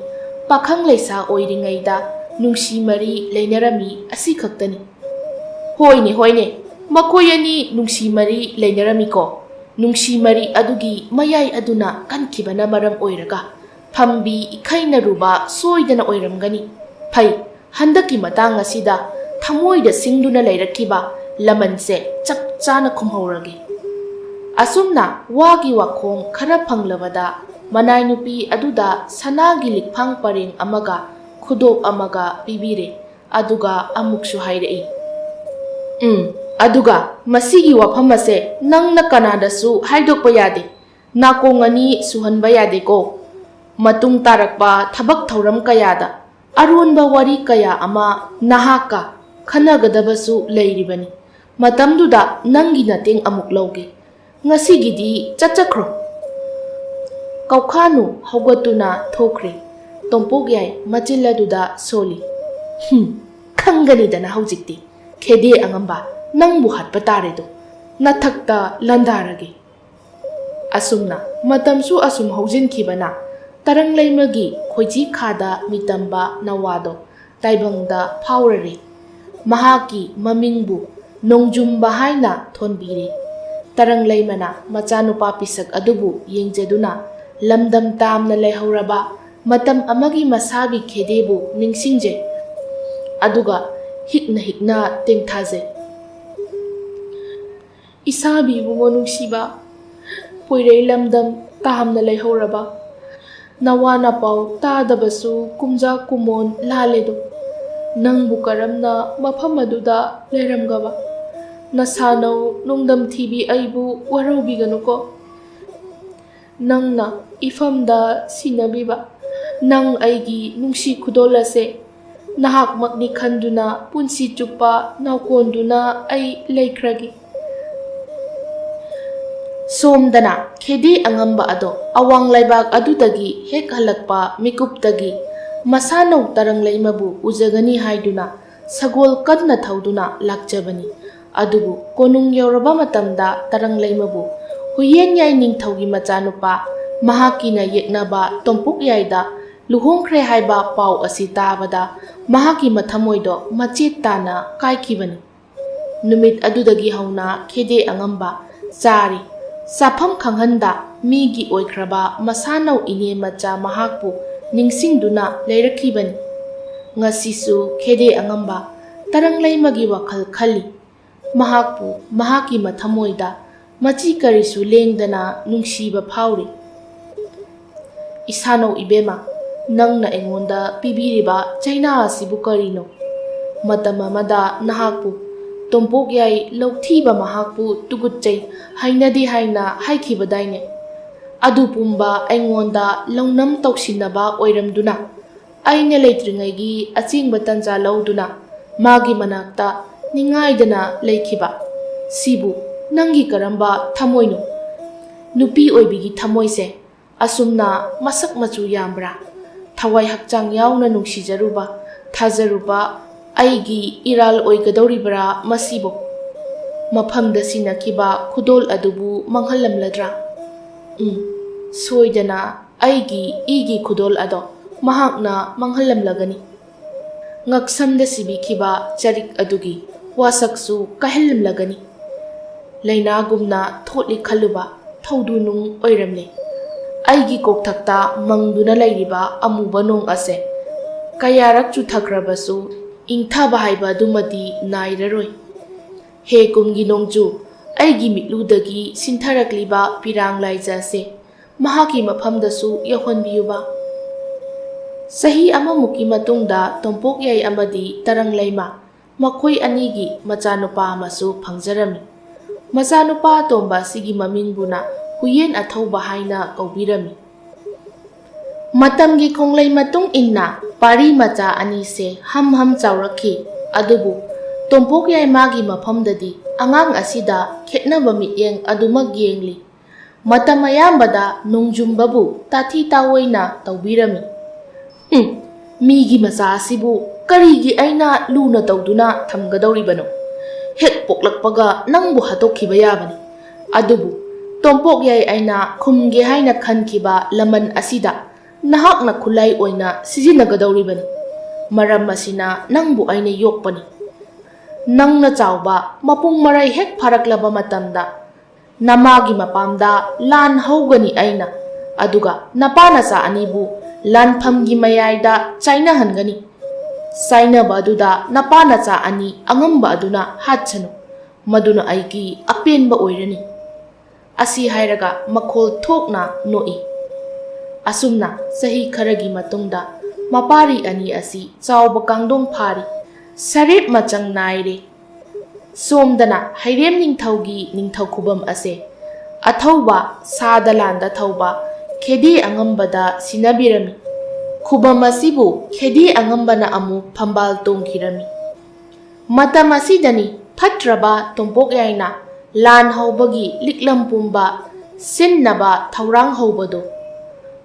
ꯄꯥꯈꯪ ꯂꯩꯁꯥ ꯑꯣꯏꯔꯤꯉꯩꯗ ꯅꯨꯡꯁꯤ ꯃꯔꯤ ꯂꯩꯅꯔꯝꯃꯤ ꯑꯁꯤꯈꯛꯇꯅꯤ꯫ ꯍꯣꯏꯅꯦ, ꯍꯣꯏꯅꯦ, ꯃꯈꯣꯏ ꯑꯅꯤ ꯅꯨꯡꯁꯤ ꯃꯔꯤ ꯂꯩꯅꯔꯝꯃꯤꯀꯣ꯫ ꯅꯨꯡꯁꯤ ꯃꯔꯤ ꯑꯗꯨꯒꯤ ꯃꯌꯥꯏ ꯑꯗꯨꯅ ꯀꯟꯈꯤꯕꯅ ꯃꯔꯝ ꯑꯣꯏꯔꯒ ꯐꯝꯕꯤ ꯏꯈꯩꯅꯔꯨꯕ ꯁꯣꯏꯗꯅ ꯑꯣꯏꯔꯝꯒꯅꯤ꯫ ꯐꯩ, ꯍꯟꯗꯛꯀꯤ ꯃꯇꯥꯡ ꯑꯁꯤꯗ ꯊꯃꯣꯏꯗ ꯁꯤꯡꯗꯨꯅ ꯂꯩꯔꯛꯈꯤꯕ ꯂꯃꯟꯁꯦ ꯆꯞ ꯆꯥꯅ ꯈꯨꯝꯍꯧꯔꯒꯦ꯫ ꯑꯁꯨꯝꯅ ꯋꯥꯒꯤ ꯋꯥꯈꯣꯡ ꯈꯔ ꯐꯪꯂꯕꯗ ꯃꯅꯥꯏ ꯅꯨꯄꯤ ꯑꯗꯨꯗ ꯁꯅꯥꯒꯤ ꯂꯤꯛꯐꯥꯡ ꯄꯔꯦꯡ ꯑꯃꯒ ꯈꯨꯗꯣꯞ ꯑꯃꯒ ꯄꯤꯕꯤꯔꯦ꯫ ꯑꯗꯨꯒ ꯑꯃꯨꯛꯁꯨ ꯍꯥꯏꯔꯛꯏ, "ꯎꯝ, ꯑꯗꯨꯒ ꯃꯁꯤꯒꯤ ꯋꯥꯐꯝ ꯑꯁꯦ ꯅꯪꯅ ꯀꯅꯥꯗꯁꯨ ꯍꯥꯏꯗꯣꯛꯄ ꯌꯥꯗꯦ꯫ ꯅꯥꯀꯣꯡ ꯑꯅꯤ ꯁꯨꯍꯟꯕ ꯌꯥꯗꯦꯀꯣ꯫ ꯃꯇꯨꯡ ꯇꯥꯔꯛꯄ ꯊꯕꯛ ꯊꯧꯔꯝ ꯀꯌꯥꯗ ꯑꯔꯣꯟꯕ ꯋꯥꯔꯤ ꯀꯌꯥ ꯑꯃ ꯅꯍꯥꯛꯀ ꯈꯟꯅꯒꯗꯕꯁꯨ ꯂꯩꯔꯤꯕꯅꯤ꯫ ꯃꯇꯝꯗꯨꯗ ꯅꯪꯒꯤ ꯃꯇꯦꯡ ꯑꯃꯨꯛ ꯂꯧꯒꯦ꯫ ꯉꯁꯤꯒꯤꯗꯤ ꯆꯠꯆꯈ꯭ꯔꯣ꯫" ꯀꯧꯈꯥꯅꯨ ꯍꯧꯒꯠꯇꯨꯅ ꯊꯣꯛꯈ꯭ꯔꯦ꯫ ꯇꯣꯝꯄꯣꯛ ꯌꯥꯏ ꯃꯆꯤꯜ ꯑꯗꯨꯗ ꯁꯣꯜꯂꯤ꯫ "ꯍꯨꯝ, ꯈꯪꯒꯅꯤꯗꯅ ꯍꯧꯖꯤꯛꯇꯤ꯫ ꯈꯦꯗꯦ ꯑꯉꯝꯕ, ꯅꯪꯕꯨ ꯍꯥꯠꯄ ꯇꯥꯔꯦꯗꯣ꯫ ꯅꯊꯛꯇ ꯂꯥꯟꯗꯥꯔꯒꯦ꯫" ꯑꯁꯨꯝꯅ ꯃꯇꯝꯁꯨ ꯑꯁꯨꯝ ꯍꯧꯖꯤꯟꯈꯤꯕꯅ ꯇꯔꯪꯂꯩꯃꯒꯤ ꯈꯣꯏꯖꯤ ꯈꯥꯗ ꯃꯤꯇꯝꯕ ꯅꯋꯥꯗꯣ ꯇꯥꯏꯕꯪꯗ ꯐꯥꯎꯔꯔꯦ꯫ ꯃꯍꯥꯛꯀꯤ ꯃꯃꯤꯡꯕꯨ ꯅꯣꯡꯖꯨꯝꯕ ꯍꯥꯏꯅ ꯊꯣꯟꯕꯤꯔꯦ꯫ ꯇꯔꯪꯂꯩꯃꯅ ꯃꯆꯥꯅꯨꯄꯥ ꯄꯤꯁꯛ ꯑꯗꯨꯕꯨ ꯌꯦꯡꯖꯗꯨꯅ ꯂꯝꯗꯝ ꯇꯥꯝꯅ ꯂꯩꯍꯧꯔꯕ ꯃꯇꯝ ꯑꯃꯒꯤ ꯃꯁꯥꯕꯤ ꯈꯦꯗꯦꯕꯨ ꯅꯤꯡꯁꯤꯡꯖꯩ꯫ ꯑꯗꯨꯒ ꯍꯤꯛꯅ ꯍꯤꯛꯅ ꯇꯦꯡꯊꯥꯖꯩ꯫ ꯏꯁꯥꯕꯤ ꯏꯕꯨꯡꯉꯣ ꯅꯨꯡꯁꯤꯕ, ꯄꯣꯏꯔꯩ ꯂꯝꯗꯝ ꯇꯥꯝꯅ ꯂꯩꯍꯧꯔꯕ, ꯅꯋꯥ ꯅꯄꯥꯎ ꯇꯥꯗꯕꯁꯨ ꯀꯨꯝꯖꯥ ꯀꯨꯃꯣꯟ ꯂꯥꯜꯂꯦꯗꯣ꯫ ꯅꯪꯕꯨ ꯀꯔꯝꯅ ꯃꯐꯝ ꯑꯗꯨꯗ ꯂꯩꯔꯝꯒꯕ? ꯅꯁꯥꯅꯧ ꯅꯣꯡꯗꯝ ꯊꯤꯕꯤ ꯑꯩꯕꯨ ꯋꯥꯔꯧꯕꯤꯒꯅꯨꯀꯣ꯫ ꯅꯪꯅ ꯏꯐꯝꯗ ꯁꯤꯟꯅꯕꯤꯕ ꯅꯪ ꯑꯩꯒꯤ ꯅꯨꯡꯁꯤ ꯈꯨꯗꯣꯜ ꯑꯁꯦ ꯅꯍꯥꯛꯃꯛꯅꯤ ꯈꯟꯗꯨꯅ ꯄꯨꯟꯁꯤ ꯆꯨꯞꯄ ꯅꯥꯎꯀꯣꯟꯗꯨꯅ ꯑꯩ ꯂꯩꯈ꯭ꯔꯒꯦ꯫ ꯁꯣꯝꯗꯅ ꯈꯦꯗꯦ ꯑꯉꯝꯕ ꯑꯗꯣ ꯑꯋꯥꯡ ꯂꯩꯕꯥꯛ ꯑꯗꯨꯗꯒꯤ ꯍꯦꯛ ꯍꯜꯂꯛꯄ ꯃꯤꯀꯨꯞꯇꯒꯤ ꯃꯁꯥꯅꯧ ꯇꯔꯪ ꯂꯩꯃꯕꯨ ꯎꯖꯒꯅꯤ ꯍꯥꯏꯗꯨꯅ ꯁꯒꯣꯜ ꯀꯟꯅ ꯊꯧꯗꯨꯅ ꯂꯥꯛꯆꯕꯅꯤ꯫ ꯑꯗꯨꯕꯨ ꯀꯣꯅꯨꯡ ꯌꯧꯔꯕ ꯃꯇꯝꯗ ꯇꯔꯪ ꯂꯩꯃꯕꯨ ꯍꯨꯏꯌꯦꯟ ꯌꯥꯏ ꯅꯤꯡꯊꯧꯒꯤ ꯃꯆꯥꯅꯨꯄꯥ ꯃꯍꯥꯛꯀꯤꯅ ꯌꯦꯛꯅꯕ ꯇꯣꯝꯄꯣꯛ ꯌꯥꯏꯗ ꯂꯨꯍꯣꯡꯈ꯭ꯔꯦ ꯍꯥꯏꯕ ꯄꯥꯎ ꯑꯁꯤ ꯇꯥꯕꯗ ꯃꯍꯥꯛꯀꯤ ꯃꯊꯃꯣꯏꯗꯣ ꯃꯆꯦꯠ ꯇꯥꯅ ꯀꯥꯏꯈꯤꯕꯅꯤ꯫ ꯅꯨꯃꯤꯠ ꯑꯗꯨꯗꯒꯤ ꯍꯧꯅ ꯈꯦꯗꯦ ꯑꯉꯝꯕ ꯆꯥꯔꯤ ꯆꯥꯐꯝ ꯈꯪꯍꯟꯗ ꯃꯤꯒꯤ ꯑꯣꯏꯈ꯭ꯔꯕ ꯃꯁꯥꯅꯧ ꯏꯅꯦ ꯃꯆꯥ ꯃꯍꯥꯛꯄꯨ ꯅꯤꯡꯁꯤꯡꯗꯨꯅ ꯂꯩꯔꯛꯈꯤꯕꯅꯤ꯫ ꯉꯁꯤꯁꯨ ꯈꯦꯗꯦ ꯑꯉꯝꯕ ꯇꯔꯪ ꯂꯩꯃꯒꯤ ꯋꯥꯈꯜ ꯈꯜꯂꯤ꯫ ꯃꯍꯥꯛꯄꯨ ꯃꯍꯥꯛꯀꯤ ꯃꯊꯃꯣꯏꯗ ꯃꯆꯤ ꯀꯔꯤꯁꯨ ꯂꯦꯡꯗꯅ ꯅꯨꯡꯁꯤꯕ ꯐꯥꯎꯔꯤ꯫ "ꯏꯁꯥꯅꯧ ꯏꯕꯦꯝꯃ, ꯅꯪꯅ ꯑꯩꯉꯣꯟꯗ ꯄꯤꯕꯤꯔꯤꯕ ꯆꯩꯅꯥ ꯑꯁꯤꯕꯨ ꯀꯔꯤꯅꯣ? ꯃꯇꯝ ꯑꯃꯗ ꯅꯍꯥꯛꯄꯨ ꯇꯣꯝꯄꯣꯛ ꯌꯥꯏ ꯂꯧꯊꯤꯕ ꯃꯍꯥꯛꯄꯨ ꯇꯨꯒꯨꯠꯆꯩ, ꯍꯩꯅꯗꯦ ꯍꯥꯏꯅ ꯍꯥꯏꯈꯤꯕꯗꯥꯏꯅꯦ? ꯑꯗꯨ ꯄꯨꯝꯕ ꯑꯩꯉꯣꯟꯗ ꯂꯧꯅꯝ ꯇꯧꯁꯤꯟꯅꯕ ꯑꯣꯏꯔꯝꯗꯨꯅ ꯑꯩꯅ ꯂꯩꯇ꯭ꯔꯤꯉꯩꯒꯤ ꯑꯆꯦꯡꯕ ꯇꯟꯖꯥ ꯂꯧꯗꯨꯅ ꯃꯥꯒꯤ ꯃꯅꯥꯛꯇ ꯅꯤꯡꯉꯥꯏꯗꯅ ꯂꯩꯈꯤꯕ꯫ ꯁꯤꯕꯨ ꯅꯪꯒꯤ ꯀꯔꯝꯕ ꯊꯃꯣꯏꯅꯣ? ꯅꯨꯄꯤ ꯑꯣꯏꯕꯤꯒꯤ ꯊꯃꯣꯏꯁꯦ ꯑꯁꯨꯝꯅ ꯃꯁꯛ ꯃꯆꯨ ꯌꯥꯝꯕ꯭ꯔꯥ? ꯊꯋꯥꯏ ꯍꯛꯆꯥꯡ ꯌꯥꯎꯅ ꯅꯨꯡꯁꯤꯖꯔꯨꯕ, ꯊꯥꯖꯔꯨꯕ ꯑꯩꯒꯤ ꯏꯔꯥꯜ ꯑꯣꯏꯒꯗꯧꯔꯤꯕ꯭ꯔꯥ ꯃꯁꯤꯕꯨ?" ꯃꯐꯝꯗ ꯁꯤꯟꯅꯈꯤꯕ ꯈꯨꯗꯣꯜ ꯑꯗꯨꯕꯨ ꯃꯥꯡꯍꯜꯂꯝꯂꯗ꯭ꯔꯥ? ꯎꯝ, ꯁꯣꯏꯗꯅ ꯑꯩꯒꯤ ꯏꯒꯤ ꯈꯨꯗꯣꯜ ꯑꯗꯣ ꯃꯍꯥꯛꯅ ꯃꯥꯡꯍꯜꯂꯝꯂꯒꯅꯤ꯫ ꯉꯛꯁꯝꯗ ꯁꯤꯕꯤꯈꯤꯕ ꯆꯔꯤꯛ ꯑꯗꯨꯒꯤ ꯋꯥꯁꯛꯁꯨ ꯀꯥꯏꯍꯜꯂꯝꯂꯒꯅꯤ꯫ ꯂꯥꯏꯅꯥꯒꯨꯝꯅ ꯊꯣꯠꯂꯤ ꯈꯜꯂꯨꯕ ꯊꯧꯗꯨ ꯅꯨꯡ ꯑꯣꯏꯔꯝꯂꯦ꯫ ꯑꯩꯒꯤ ꯀꯣꯛꯊꯛꯇ ꯃꯪꯗꯨꯅ ꯂꯩꯔꯤꯕ ꯑꯃꯨꯕ ꯅꯣꯡ ꯑꯁꯦ ꯀꯌꯥꯔꯛ ꯆꯨꯊꯈ꯭ꯔꯕꯁꯨ ꯏꯪꯊꯕ ꯍꯥꯏꯕ ꯑꯗꯨꯃꯗꯤ ꯅꯥꯏꯔꯔꯣꯏ꯫ ꯍꯦ ꯀꯨꯝꯒꯤ ꯅꯣꯡꯖꯨ, ꯑꯩꯒꯤ ꯃꯤꯠꯂꯨꯗꯒꯤ ꯁꯤꯟꯊꯔꯛꯂꯤꯕ ꯄꯤꯔꯥꯡ ꯂꯥꯏꯖ ꯑꯁꯦ ꯃꯍꯥꯛꯀꯤ ꯃꯐꯝꯗꯁꯨ ꯌꯧꯍꯟꯕꯤꯌꯨꯕ꯫ ꯆꯍꯤ ꯑꯃꯃꯨꯛꯀꯤ ꯃꯇꯨꯡꯗ ꯇꯣꯝꯄꯣꯛ ꯌꯥꯏ ꯑꯃꯗꯤ ꯇꯔꯪ ꯂꯩꯃ ꯃꯈꯣꯏ ꯑꯅꯤꯒꯤ ꯃꯆꯥꯅꯨꯄꯥ ꯑꯃꯁꯨ ꯐꯪꯖꯔꯝꯃꯤ꯫ ꯃꯆꯥꯅꯨꯄꯥ ꯑꯇꯣꯝꯕ ꯑꯁꯤꯒꯤ ꯃꯃꯤꯡꯕꯨꯅ ꯍꯨꯏꯌꯦꯟ ꯑꯊꯧꯕ ꯍꯥꯏꯅ ꯀꯧꯕꯤꯔꯝꯃꯤ꯫ ꯃꯇꯝꯒꯤ ꯈꯣꯡꯂꯩ ꯃꯇꯨꯡ ꯏꯟꯅ ꯄꯥꯔꯤ ꯃꯆꯥ ꯑꯅꯤꯁꯦ ꯍꯝ ꯍꯝ ꯆꯥꯎꯔꯛꯈꯤ꯫ ꯑꯗꯨꯕꯨ ꯇꯣꯝꯄꯣꯛ ꯌꯥꯏꯃꯥꯒꯤ ꯃꯐꯝꯗꯗꯤ ꯑꯉꯥꯡ ꯑꯁꯤꯗ ꯈꯦꯠꯅꯕ ꯃꯤꯠꯌꯦꯡ ꯑꯗꯨꯃꯛ ꯌꯦꯡꯂꯤ꯫ ꯃꯇꯝ ꯑꯌꯥꯝꯕꯗ ꯅꯣꯡꯖꯨꯝꯕꯕꯨ ꯇꯥꯊꯤ ꯇꯥꯑꯣꯏꯅ ꯇꯧꯕꯤꯔꯝꯃꯤ꯫ "ꯍꯨꯝ, ꯃꯤꯒꯤ ꯃꯆꯥ ꯑꯁꯤꯕꯨ ꯀꯔꯤꯒꯤ ꯑꯩꯅ ꯂꯨꯅ ꯇꯧꯗꯨꯅ ꯊꯝꯒꯗꯧꯔꯤꯕꯅꯣ? ꯍꯦꯛ ꯄꯣꯛꯂꯛꯄꯒ ꯅꯪꯕꯨ ꯍꯥꯠꯇꯣꯛꯈꯤꯕ ꯌꯥꯕꯅꯤ꯫ ꯑꯗꯨꯕꯨ ꯇꯣꯝꯄꯣꯛ ꯌꯥꯏ ꯑꯩꯅ ꯈꯨꯝꯒꯦ ꯍꯥꯏꯅ ꯈꯟꯈꯤꯕ ꯂꯃꯟ ꯑꯁꯤꯗ ꯅꯍꯥꯛꯅ ꯈꯨꯠꯂꯥꯏ ꯑꯣꯏꯅ ꯁꯤꯖꯤꯟꯅꯒꯗꯧꯔꯤꯕꯅꯤ꯫ ꯃꯔꯝ ꯑꯁꯤꯅ ꯅꯪꯕꯨ ꯑꯩꯅ ꯌꯣꯛꯄꯅꯤ꯫ ꯅꯪꯅ ꯆꯥꯎꯕ ꯃꯄꯨꯡ ꯃꯔꯩ ꯍꯦꯛ ꯐꯥꯔꯛꯂꯕ ꯃꯇꯝꯗ ꯅꯃꯥꯒꯤ ꯃꯄꯥꯝꯗ ꯂꯥꯟ ꯍꯧꯒꯅꯤ ꯑꯩꯅ, ꯑꯗꯨꯒ ꯅꯄꯥ ꯅꯆꯥ ꯑꯅꯤꯕꯨ ꯂꯥꯟꯐꯝꯒꯤ ꯃꯌꯥꯏꯗ ꯆꯥꯏꯅꯍꯟꯒꯅꯤ꯫ ꯆꯥꯏꯅꯕ ꯑꯗꯨꯗ ꯅꯄꯥ ꯅꯆꯥ ꯑꯅꯤ ꯑꯉꯝꯕ ꯑꯗꯨꯅ ꯍꯥꯠꯁꯅꯨ, ꯃꯗꯨꯅ ꯑꯩꯒꯤ ꯑꯄꯦꯟꯕ ꯑꯣꯏꯔꯅꯤ"꯫ ꯑꯁꯤ ꯍꯥꯏꯔꯒ ꯃꯈꯣꯜ ꯊꯣꯛꯅ ꯅꯣꯛꯏ꯫ ꯑꯁꯨꯝꯅ ꯆꯍꯤ ꯈꯔꯒꯤ ꯃꯇꯨꯡꯗ ꯃꯄꯥꯔꯤ ꯑꯅꯤ ꯑꯁꯤ ꯆꯥꯎꯕ ꯀꯥꯡꯗꯣꯡ ꯐꯥꯔꯤ, ꯁꯔꯦꯞ ꯃꯆꯪ ꯅꯥꯏꯔꯦ꯫ ꯁꯣꯝꯗꯅ ꯍꯩꯔꯦꯝ ꯅꯤꯡꯊꯧꯒꯤ ꯅꯤꯡꯊꯧ ꯈꯨꯕꯝ ꯑꯁꯦ ꯑꯊꯧꯕ, ꯁꯥꯗ ꯂꯥꯟꯗ ꯊꯧꯕ ꯈꯦꯗꯦ ꯑꯉꯝꯕꯗ ꯁꯤꯟꯅꯕꯤꯔꯝꯃꯤ꯫ ꯈꯨꯕꯝ ꯑꯁꯤꯕꯨ ꯈꯦꯗꯦ ꯑꯉꯝꯕꯅ ꯑꯃꯨꯛ ꯐꯝꯕꯥꯜ ꯇꯣꯡꯈꯤꯔꯝꯃꯤ꯫ ꯃꯇꯝ ꯑꯁꯤꯗꯅꯤ ꯐꯠꯇ꯭ꯔꯕ ꯇꯣꯝꯄꯣꯛ ꯌꯥꯏꯅ ꯂꯥꯟ ꯍꯧꯕꯒꯤ ꯂꯤꯛꯂꯝ ꯄꯨꯝꯕ ꯁꯤꯟꯅꯕ ꯊꯧꯔꯥꯡ ꯍꯧꯕꯗꯨ꯫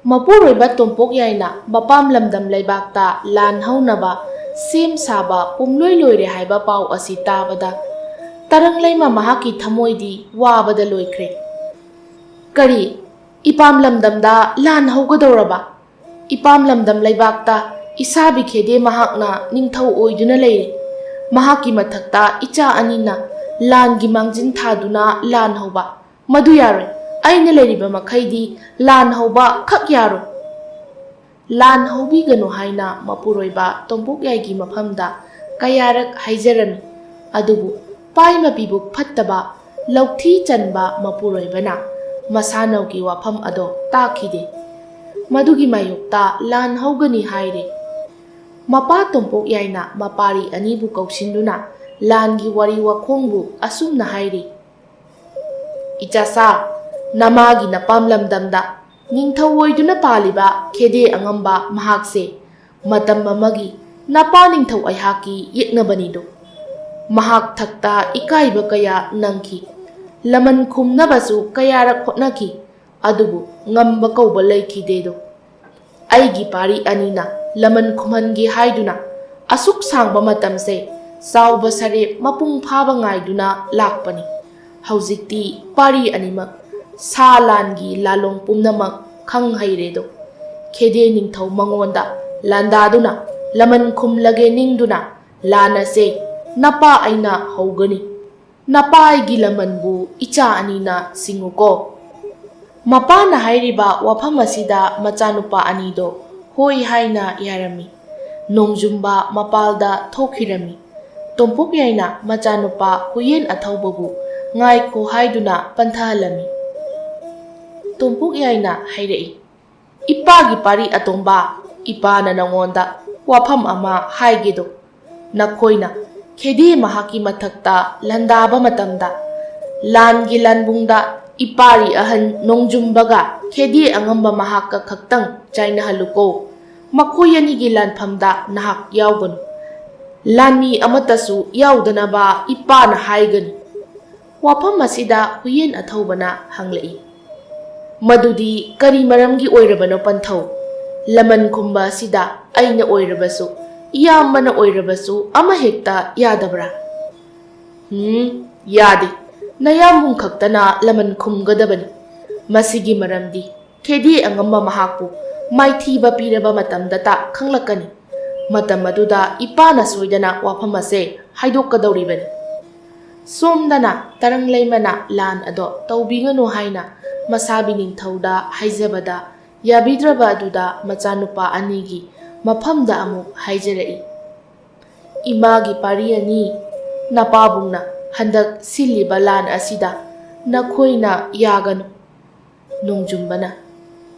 ꯃꯄꯨꯔꯣꯏꯕ ꯇꯣꯝꯄꯣꯛ ꯌꯥꯏꯅ ꯃꯄꯥꯝ ꯂꯝꯗꯝ ꯂꯩꯕꯥꯛꯇ ꯂꯥꯟ ꯍꯧꯅꯕ ꯁꯦꯝ ꯁꯥꯕ ꯄꯨꯝꯂꯣꯏ ꯂꯣꯏꯔꯦ ꯍꯥꯏꯕ ꯄꯥꯎ ꯑꯁꯤ ꯇꯥꯕꯗ ꯇꯔꯪ ꯂꯩꯃ ꯃꯍꯥꯛꯀꯤ ꯊꯃꯣꯏꯗꯤ ꯋꯥꯕꯗ ꯂꯣꯏꯈ꯭ꯔꯦ꯫ "ꯀꯔꯤ? ꯏꯄꯥꯝ ꯂꯝꯗꯝꯗ ꯂꯥꯟ ꯍꯧꯒꯗꯧꯔꯕ? ꯏꯄꯥꯝ ꯂꯝꯗꯝ ꯂꯩꯕꯥꯛꯇ ꯏꯁꯥꯕꯤ ꯈꯦꯗꯦ ꯃꯍꯥꯛꯅ ꯅꯤꯡꯊꯧ ꯑꯣꯏꯗꯨꯅ ꯂꯩꯔꯤ꯫ ꯃꯍꯥꯛꯀꯤ ꯃꯊꯛꯇ ꯏꯆꯥ ꯑꯅꯤꯅ ꯂꯥꯟꯒꯤ ꯃꯥꯡꯖꯤꯟ ꯊꯥꯗꯨꯅ ꯂꯥꯟ ꯍꯧꯕ꯫ ꯃꯗꯨ ꯌꯥꯔꯣꯏ꯫ ꯑꯩꯅ ꯂꯩꯔꯤꯕ ꯃꯈꯩꯗꯤ ꯂꯥꯟ ꯍꯧꯕ ꯈꯛ ꯌꯥꯔꯣꯏ"꯫ ꯂꯥꯟ ꯍꯧꯕꯤꯒꯅꯨ ꯍꯥꯏꯅ ꯃꯄꯨꯔꯣꯏꯕ ꯇꯣꯝꯄꯣꯛ ꯌꯥꯏꯒꯤ ꯃꯐꯝꯗ ꯀꯌꯥꯔꯛ ꯍꯥꯏꯖꯔꯝꯃꯤ꯫ ꯑꯗꯨꯕꯨ ꯄꯥꯏꯃ ꯄꯤꯕꯨ ꯐꯠꯇꯕ ꯂꯧꯊꯤ ꯆꯟꯕ ꯃꯄꯨꯔꯣꯏꯕꯅ ꯃꯁꯥꯅꯧꯒꯤ ꯋꯥꯐꯝ ꯑꯗꯣ ꯇꯥꯈꯤꯗꯦ꯫ ꯃꯗꯨꯒꯤ ꯃꯥꯌꯣꯛꯇ ꯂꯥꯟ ꯍꯧꯒꯅꯤ ꯍꯥꯏꯔꯦ꯫ ꯃꯄꯥ ꯇꯣꯝꯄꯣꯛ ꯌꯥꯏꯅ ꯃꯄꯥꯔꯤ ꯑꯅꯤꯕꯨ ꯀꯧꯁꯤꯟꯗꯨꯅ ꯂꯥꯟꯒꯤ ꯋꯥꯔꯤ ꯋꯥꯈꯣꯡꯕꯨ ꯑꯁꯨꯝꯅ ꯍꯥꯏꯔꯤ: "ꯏꯆꯥꯁꯥ, ꯅꯃꯥꯒꯤ ꯅꯄꯥꯝ ꯂꯝꯗꯝꯗ ꯅꯤꯡꯊꯧ ꯑꯣꯏꯗꯨꯅ ꯄꯥꯜꯂꯤꯕ ꯈꯦꯗꯦ ꯑꯉꯝꯕ ꯃꯍꯥꯛꯁꯦ ꯃꯇꯝ ꯑꯃꯒꯤ ꯅꯄꯥ ꯅꯤꯡꯊꯧ ꯑꯩꯍꯥꯛꯀꯤ ꯌꯦꯛꯅꯕꯅꯤꯗꯣ꯫ ꯃꯍꯥꯛ ꯊꯛꯇ ꯏꯀꯥꯏꯕ ꯀꯌꯥ ꯅꯪꯈꯤ꯫ ꯂꯃꯟ ꯈꯨꯝꯅꯕꯁꯨ ꯀꯌꯥꯔꯛ ꯍꯣꯠꯅꯈꯤ, ꯑꯗꯨꯕꯨ ꯉꯝꯕ ꯀꯧꯕ ꯂꯩꯈꯤꯗꯦꯗꯣ꯫ ꯑꯩꯒꯤ ꯄꯥꯔꯤ ꯑꯅꯤꯅ ꯂꯃꯟ ꯈꯨꯝꯍꯟꯒꯦ ꯍꯥꯏꯗꯨꯅ ꯑꯁꯨꯛ ꯁꯥꯡꯕ ꯃꯇꯝꯁꯦ ꯆꯥꯎꯕ ꯁꯔꯦꯞ ꯃꯄꯨꯡ ꯐꯥꯕ ꯉꯥꯏꯗꯨꯅ ꯂꯥꯛꯄꯅꯤ꯫ ꯍꯧꯖꯤꯛꯇꯤ ꯄꯥꯔꯤ ꯑꯅꯤꯃꯛ ꯁꯥ ꯂꯥꯟꯒꯤ ꯂꯥꯂꯣꯡ ꯄꯨꯝꯅꯃꯛ ꯈꯪ ꯍꯩꯔꯦꯗꯣ꯫ ꯈꯦꯗꯦ ꯅꯤꯡꯊꯧ ꯃꯉꯣꯟꯗ ꯂꯥꯟꯗꯥꯗꯨꯅ ꯂꯃꯟ ꯈꯨꯝꯂꯒꯦ ꯅꯤꯡꯗꯨꯅ ꯂꯥꯟ ꯑꯁꯦ ꯅꯄꯥ ꯑꯩꯅ ꯍꯧꯒꯅꯤ꯫ ꯅꯄꯥ ꯑꯩꯒꯤ ꯂꯃꯟꯕꯨ ꯏꯆꯥ ꯑꯅꯤꯅ ꯁꯤꯡꯉꯨꯀꯣ꯫ ꯃꯄꯥꯅ ꯍꯥꯏꯔꯤꯕ ꯋꯥꯐꯝ ꯑꯁꯤꯗ ꯃꯆꯥꯅꯨꯄꯥ ꯑꯅꯤꯗꯣ ꯍꯣꯏ ꯍꯥꯏꯅ ꯌꯥꯔꯝꯃꯤ꯫ ꯅꯣꯡꯖꯨꯝꯕ ꯃꯄꯥꯜꯗ ꯊꯣꯛꯈꯤꯔꯝꯃꯤ꯫ ꯇꯣꯝꯄꯣꯛ ꯌꯥꯏꯅ ꯃꯆꯥꯅꯨꯄꯥ ꯍꯨꯏꯌꯦꯟ ꯑꯊꯧꯕꯕꯨ ꯉꯥꯏꯈꯣ ꯍꯥꯏꯗꯨꯅ ꯄꯟꯊꯍꯜꯂꯝꯃꯤ꯫ ꯇꯣꯝꯄꯣꯛ ꯌꯥꯏꯅ ꯍꯥꯏꯔꯛꯏ, "ꯏꯄꯥꯒꯤ ꯄꯥꯔꯤ ꯑꯇꯣꯝꯕ, ꯏꯄꯥꯅ ꯅꯉꯣꯟꯗ ꯋꯥꯐꯝ ꯑꯃ ꯍꯥꯏꯒꯦꯗꯣ꯫ ꯅꯈꯣꯏꯅ ꯈꯦꯗꯦ ꯃꯍꯥꯛꯀꯤ ꯃꯊꯛꯇ ꯂꯥꯟꯗꯥꯕ ꯃꯇꯝꯗ ꯂꯥꯟꯒꯤ ꯂꯥꯟꯕꯨꯡꯗ ꯏꯄꯥꯔꯤ ꯑꯍꯟ ꯅꯣꯡꯖꯨꯝꯕꯒ ꯈꯦꯗꯦ ꯑꯉꯝꯕ ꯃꯍꯥꯛꯀ ꯈꯛꯇꯪ ꯆꯥꯏꯅꯍꯜꯂꯨꯀꯣ꯫ ꯃꯈꯣꯏ ꯑꯅꯤꯒꯤ ꯂꯥꯟꯐꯝꯗ ꯅꯍꯥꯛ ꯌꯥꯎꯒꯅꯨ꯫ ꯂꯥꯟꯃꯤ ꯑꯃꯠꯇꯁꯨ ꯌꯥꯎꯗꯅꯕ ꯏꯄꯥꯅ ꯍꯥꯏꯒꯅꯤ꯫" ꯋꯥꯐꯝ ꯑꯁꯤꯗ ꯍꯨꯏꯌꯦꯟ ꯑꯊꯧꯕꯅ ꯍꯪꯂꯛꯏ, "ꯃꯗꯨꯗꯤ ꯀꯔꯤ ꯃꯔꯝꯒꯤ ꯑꯣꯏꯔꯕꯅꯣ ꯄꯟꯊꯧ? ꯂꯃꯟ ꯈꯨꯝꯕ ꯑꯁꯤꯗ ꯑꯩꯅ ꯑꯣꯏꯔꯕꯁꯨ, ꯏꯌꯥꯝꯕꯅ ꯑꯣꯏꯔꯕꯁꯨ ꯑꯃꯍꯦꯛꯇ ꯌꯥꯗꯕ꯭ꯔꯥ?" "ꯍꯨꯝ, ꯌꯥꯗꯦ꯫ ꯅꯌꯥꯝꯕꯨꯡ ꯈꯛꯇꯅ ꯂꯃꯟ ꯈꯨꯝꯒꯗꯕꯅꯤ꯫ ꯃꯁꯤꯒꯤ ꯃꯔꯝꯗꯤ ꯈꯦꯗꯦ ꯑꯉꯝꯕ ꯃꯍꯥꯛꯄꯨ ꯃꯥꯏꯊꯤꯕ ꯄꯤꯔꯕ ꯃꯇꯝꯗꯇ ꯈꯪꯂꯛꯀꯅꯤ꯫ ꯃꯇꯝ ꯑꯗꯨꯗ ꯏꯄꯥꯅ ꯁꯣꯏꯗꯅ ꯋꯥꯐꯝ ꯑꯁꯦ ꯍꯥꯏꯗꯣꯛꯀꯗꯧꯔꯤꯕꯅꯤ꯫" ꯁꯣꯝꯗꯅ ꯇꯔꯪ ꯂꯩꯃꯅ ꯂꯥꯟ ꯑꯗꯣ ꯇꯧꯕꯤꯒꯅꯨ ꯍꯥꯏꯅ ꯃꯁꯥꯕꯤ ꯅꯤꯡꯊꯧꯗ ꯍꯥꯏꯖꯕꯗ ꯌꯥꯕꯤꯗ꯭ꯔꯕ ꯑꯗꯨꯗ ꯃꯆꯥꯅꯨꯄꯥ ꯑꯅꯤꯒꯤ ꯃꯐꯝꯗ ꯑꯃꯨꯛ ꯍꯥꯏꯖꯔꯛꯏ, "ꯏꯃꯥꯒꯤ ꯄꯥꯔꯤ ꯑꯅꯤ, ꯅꯄꯥꯕꯨꯡꯅ ꯍꯟꯗꯛ ꯁꯤꯜꯂꯤꯕ ꯂꯥꯟ ꯑꯁꯤꯗ ꯅꯈꯣꯏꯅ ꯌꯥꯒꯅꯨ꯫" ꯅꯣꯡꯖꯨꯝꯕꯅ,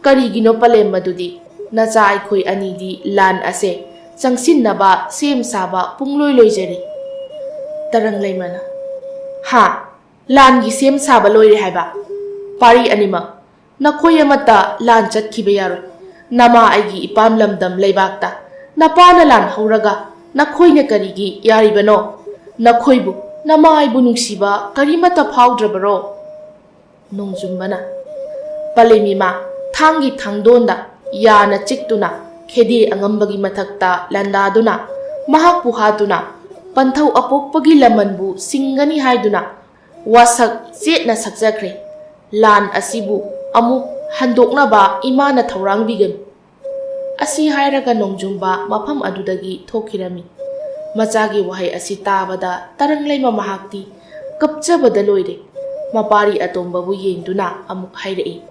"ꯀꯔꯤꯒꯤꯅꯣ ꯄꯂꯦꯝ ꯃꯗꯨꯗꯤ? ꯅꯆꯥ ꯑꯩꯈꯣꯏ ꯑꯅꯤꯗꯤ ꯂꯥꯟ ꯑꯁꯦ ꯆꯪꯁꯤꯟꯅꯕ ꯁꯦꯝ ꯁꯥꯕ ꯄꯨꯡꯂꯣꯏ ꯂꯣꯏꯖꯔꯦ꯫" ꯇꯔꯪ ꯂꯩꯃꯅ, "ꯍꯥ? ꯂꯥꯟꯒꯤ ꯁꯦꯝ ꯁꯥꯕ ꯂꯣꯏꯔꯦ ꯍꯥꯏꯕ? ꯄꯥꯔꯤ ꯑꯅꯤꯃꯛ, ꯅꯈꯣꯏ ꯑꯃꯠꯇ ꯂꯥꯟ ꯆꯠꯈꯤꯕ ꯌꯥꯔꯣꯏ꯫ ꯅꯃꯥ ꯑꯩꯒꯤ ꯏꯄꯥꯝ ꯂꯝꯗꯝ ꯂꯩꯕꯥꯛꯇ ꯅꯄꯥꯅ ꯂꯥꯟ ꯍꯧꯔꯒ ꯅꯈꯣꯏꯅ ꯀꯔꯤꯒꯤ ꯌꯥꯔꯤꯕꯅꯣ? "ꯅꯈꯣꯏꯕꯨ, ꯅꯃꯥ ꯑꯩꯕꯨ ꯅꯨꯡꯁꯤꯕ ꯀꯔꯤꯃꯠꯇ ꯐꯥꯎꯗ꯭ꯔꯕꯔꯣ?" ꯅꯣꯡꯖꯨꯝꯕꯅ, "ꯄꯂꯦꯝ ꯏꯃꯥ, ꯊꯥꯡꯒꯤ ꯊꯥꯡꯗꯣꯟꯗ ꯌꯥꯅ ꯆꯤꯛꯇꯨꯅ ꯈꯦꯗꯦ ꯑꯉꯝꯕꯒꯤ ꯃꯊꯛꯇ ꯂꯥꯟꯗꯥꯗꯨꯅ ꯃꯍꯥꯛꯄꯨ ꯍꯥꯠꯇꯨꯅ ꯄꯟꯊꯧ ꯑꯄꯣꯛꯄꯒꯤ ꯂꯃꯟꯕꯨ ꯁꯤꯡꯒꯅꯤ ꯍꯥꯏꯗꯨꯅ ꯋꯥꯁꯛ ꯆꯦꯠꯅ ꯁꯛꯆꯈ꯭ꯔꯦ꯫ ꯂꯥꯟ ꯑꯁꯤꯕꯨ ꯑꯃꯨꯛ ꯍꯟꯗꯣꯛꯅꯕ ꯏꯃꯥꯅ ꯊꯧꯔꯥꯡꯕꯤꯒꯅꯨ꯫" ꯑꯁꯤ ꯍꯥꯏꯔꯒ ꯅꯣꯡꯖꯨꯝꯕ ꯃꯐꯝ ꯑꯗꯨꯗꯒꯤ ꯊꯣꯛꯈꯤꯔꯝꯃꯤ꯫ ꯃꯆꯥꯒꯤ ꯋꯥꯍꯩ ꯑꯁꯤ ꯇꯥꯕꯗ ꯇꯔꯪꯂꯩꯃ ꯃꯍꯥꯛꯇꯤ ꯀꯞꯆꯕꯗ ꯂꯣꯏꯔꯦ꯫ ꯃꯄꯥꯔꯤ ꯑꯇꯣꯝꯕꯕꯨ ꯌꯦꯡꯗꯨꯅ ꯑꯃꯨꯛ ꯍꯥꯏꯔꯛꯏ,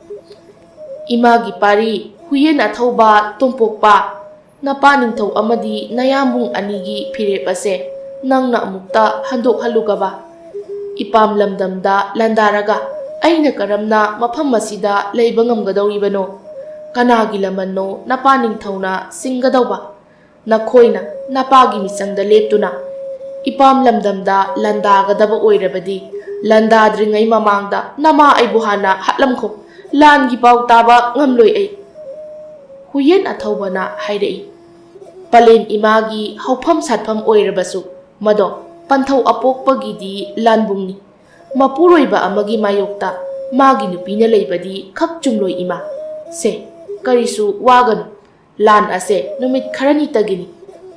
"ꯏꯃꯥꯒꯤ ꯄꯥꯔꯤ, ꯍꯨꯏꯌꯦꯟ ꯑꯊꯧꯕ, ꯇꯣꯝꯄꯣꯛꯄ, ꯅꯄꯥ ꯅꯤꯡꯊꯧ ꯑꯃꯗꯤ ꯅꯌꯥꯝꯕꯨꯡ ꯑꯅꯤꯒꯤ ꯐꯤꯔꯦꯞ ꯑꯁꯦ ꯅꯪꯅ ꯑꯃꯨꯛꯇ ꯍꯟꯗꯣꯛꯍꯜꯂꯨꯒꯕ? ꯏꯄꯥꯝ ꯂꯝꯗꯝꯗ ꯂꯥꯟꯗꯥꯔꯒ ꯑꯩꯅ ꯀꯔꯝꯅ ꯃꯐꯝ ꯑꯁꯤꯗ ꯂꯩꯕ ꯉꯝꯒꯗꯧꯔꯤꯕꯅꯣ? ꯀꯅꯥꯒꯤ ꯂꯃꯟꯅꯣ ꯅꯄꯥ ꯅꯤꯡꯊꯧꯅ ꯁꯤꯡꯒꯗꯧꯕ? ꯅꯈꯣꯏꯅ ꯅꯄꯥꯒꯤ ꯃꯤꯆꯪꯗ ꯂꯦꯞꯇꯨꯅ ꯏꯄꯥꯝ ꯂꯝꯗꯝꯗ ꯂꯥꯟꯗꯥꯒꯗꯕ ꯑꯣꯏꯔꯕꯗꯤ, ꯂꯥꯟꯗꯥꯗ꯭ꯔꯤꯉꯩ ꯃꯃꯥꯡꯗ ꯅꯃꯥ ꯑꯩꯕꯨ ꯍꯥꯟꯅ ꯍꯥꯠꯂꯝꯈꯣ꯫ ꯂꯥꯟꯒꯤ ꯄꯥꯎ ꯇꯥꯕ ꯉꯝꯂꯣꯏ ꯑꯩ꯫" ꯍꯨꯏꯌꯦꯟ ꯑꯊꯧꯕꯅ ꯍꯥꯏꯔꯛꯏ, "ꯄꯂꯦꯝ ꯏꯃꯥꯒꯤ ꯍꯧꯐꯝ ꯁꯥꯠꯐꯝ ꯑꯣꯏꯔꯕꯁꯨ, ꯃꯗꯣ ꯄꯟꯊꯧ ꯑꯄꯣꯛꯄꯒꯤꯗꯤ ꯂꯥꯟꯕꯨꯡꯅꯤ꯫ ꯃꯄꯨꯔꯣꯏꯕ ꯑꯃꯒꯤ ꯃꯥꯌꯣꯛꯇ ꯃꯥꯒꯤ ꯅꯨꯄꯤꯅ ꯂꯩꯕꯗꯤ ꯈꯛ ꯆꯨꯝꯂꯣꯏ ꯏꯃꯥ꯫ ꯁꯦ, ꯀꯔꯤꯁꯨ ꯋꯥꯒꯅꯨ꯫ ꯂꯥꯟ ꯑꯁꯦ ꯅꯨꯃꯤꯠ ꯈꯔꯅꯤꯇꯒꯤꯅꯤ꯫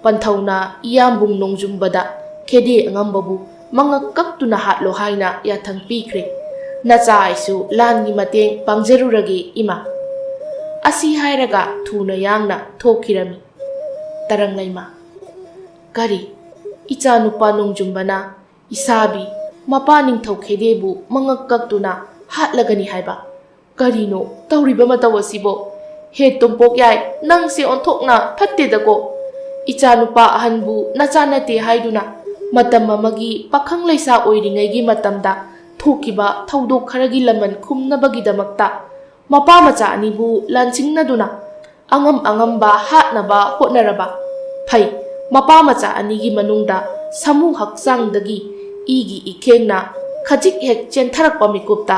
ꯄꯟꯊꯧꯅ ꯏꯌꯥꯝꯕꯨꯡ ꯅꯣꯡꯖꯨꯝꯕꯗ ꯈꯦꯗꯦ ꯑꯉꯝꯕꯕꯨ ꯃꯉꯛ ꯀꯛꯇꯨꯅ ꯍꯥꯠꯂꯣ ꯍꯥꯏꯅ ꯌꯥꯊꯪ ꯄꯤꯈ꯭ꯔꯦ꯫ ꯅꯆꯥ ꯑꯩꯁꯨ ꯂꯥꯟꯒꯤ ꯃꯇꯦꯡ ꯄꯥꯡꯖꯔꯨꯔꯒꯦ ꯏꯃꯥ꯫" ꯑꯁꯤ ꯍꯥꯏꯔꯒ ꯊꯨꯅ ꯌꯥꯡꯅ ꯊꯣꯛꯈꯤꯔꯝꯃꯤ꯫ ꯇꯔꯪꯂꯩꯃ, "ꯀꯔꯤ? ꯏꯆꯥꯅꯨꯄꯥ ꯅꯣꯡꯖꯨꯝꯕꯅ ꯏꯁꯥꯕꯤ ꯃꯄꯥ ꯅꯤꯡꯊꯧ ꯈꯦꯗꯦꯕꯨ ꯃꯉꯛ ꯀꯛꯇꯨꯅ ꯍꯥꯠꯂꯒꯅꯤ ꯍꯥꯏꯕ? ꯀꯔꯤꯅꯣ ꯇꯧꯔꯤꯕ ꯃꯇꯧ ꯑꯁꯤꯕꯣ? ꯍꯦ ꯇꯣꯝꯄꯣꯛ ꯌꯥꯏ, ꯅꯪꯁꯦ ꯑꯣꯟꯊꯣꯛꯅ ꯐꯠꯇꯦꯗꯀꯣ꯫ ꯏꯆꯥꯅꯨꯄꯥ ꯑꯍꯟꯕꯨ ꯅꯆꯥ ꯅꯠꯇꯦ ꯍꯥꯏꯗꯨꯅ ꯃꯇꯝ ꯑꯃꯒꯤ ꯄꯥꯈꯪ ꯂꯩꯁꯥ ꯑꯣꯏꯔꯤꯉꯩꯒꯤ ꯃꯇꯝꯗ ꯊꯣꯛꯈꯤꯕ ꯊꯧꯗꯣꯛ ꯈꯔꯒꯤ ꯂꯃꯟ ꯈꯨꯝꯅꯕꯒꯤꯗꯃꯛꯇ ꯃꯄꯥ ꯃꯆꯥ ꯑꯅꯤꯕꯨ ꯂꯥꯟꯁꯤꯡꯅꯗꯨꯅ ꯑꯉꯝ ꯑꯉꯝꯕ ꯍꯥꯠꯅꯕ ꯍꯣꯠꯅꯔꯕ꯫ ꯐꯩ, ꯃꯄꯥ ꯃꯆꯥ ꯑꯅꯤꯒꯤ ꯃꯅꯨꯡꯗ ꯁꯥꯃꯨ ꯍꯛꯆꯥꯡꯗꯒꯤ ꯏꯒꯤ ꯏꯈꯦꯡꯅ ꯈꯖꯤꯛ ꯍꯦꯛ ꯆꯦꯟꯊꯔꯛꯄ ꯃꯤꯀꯨꯞꯇ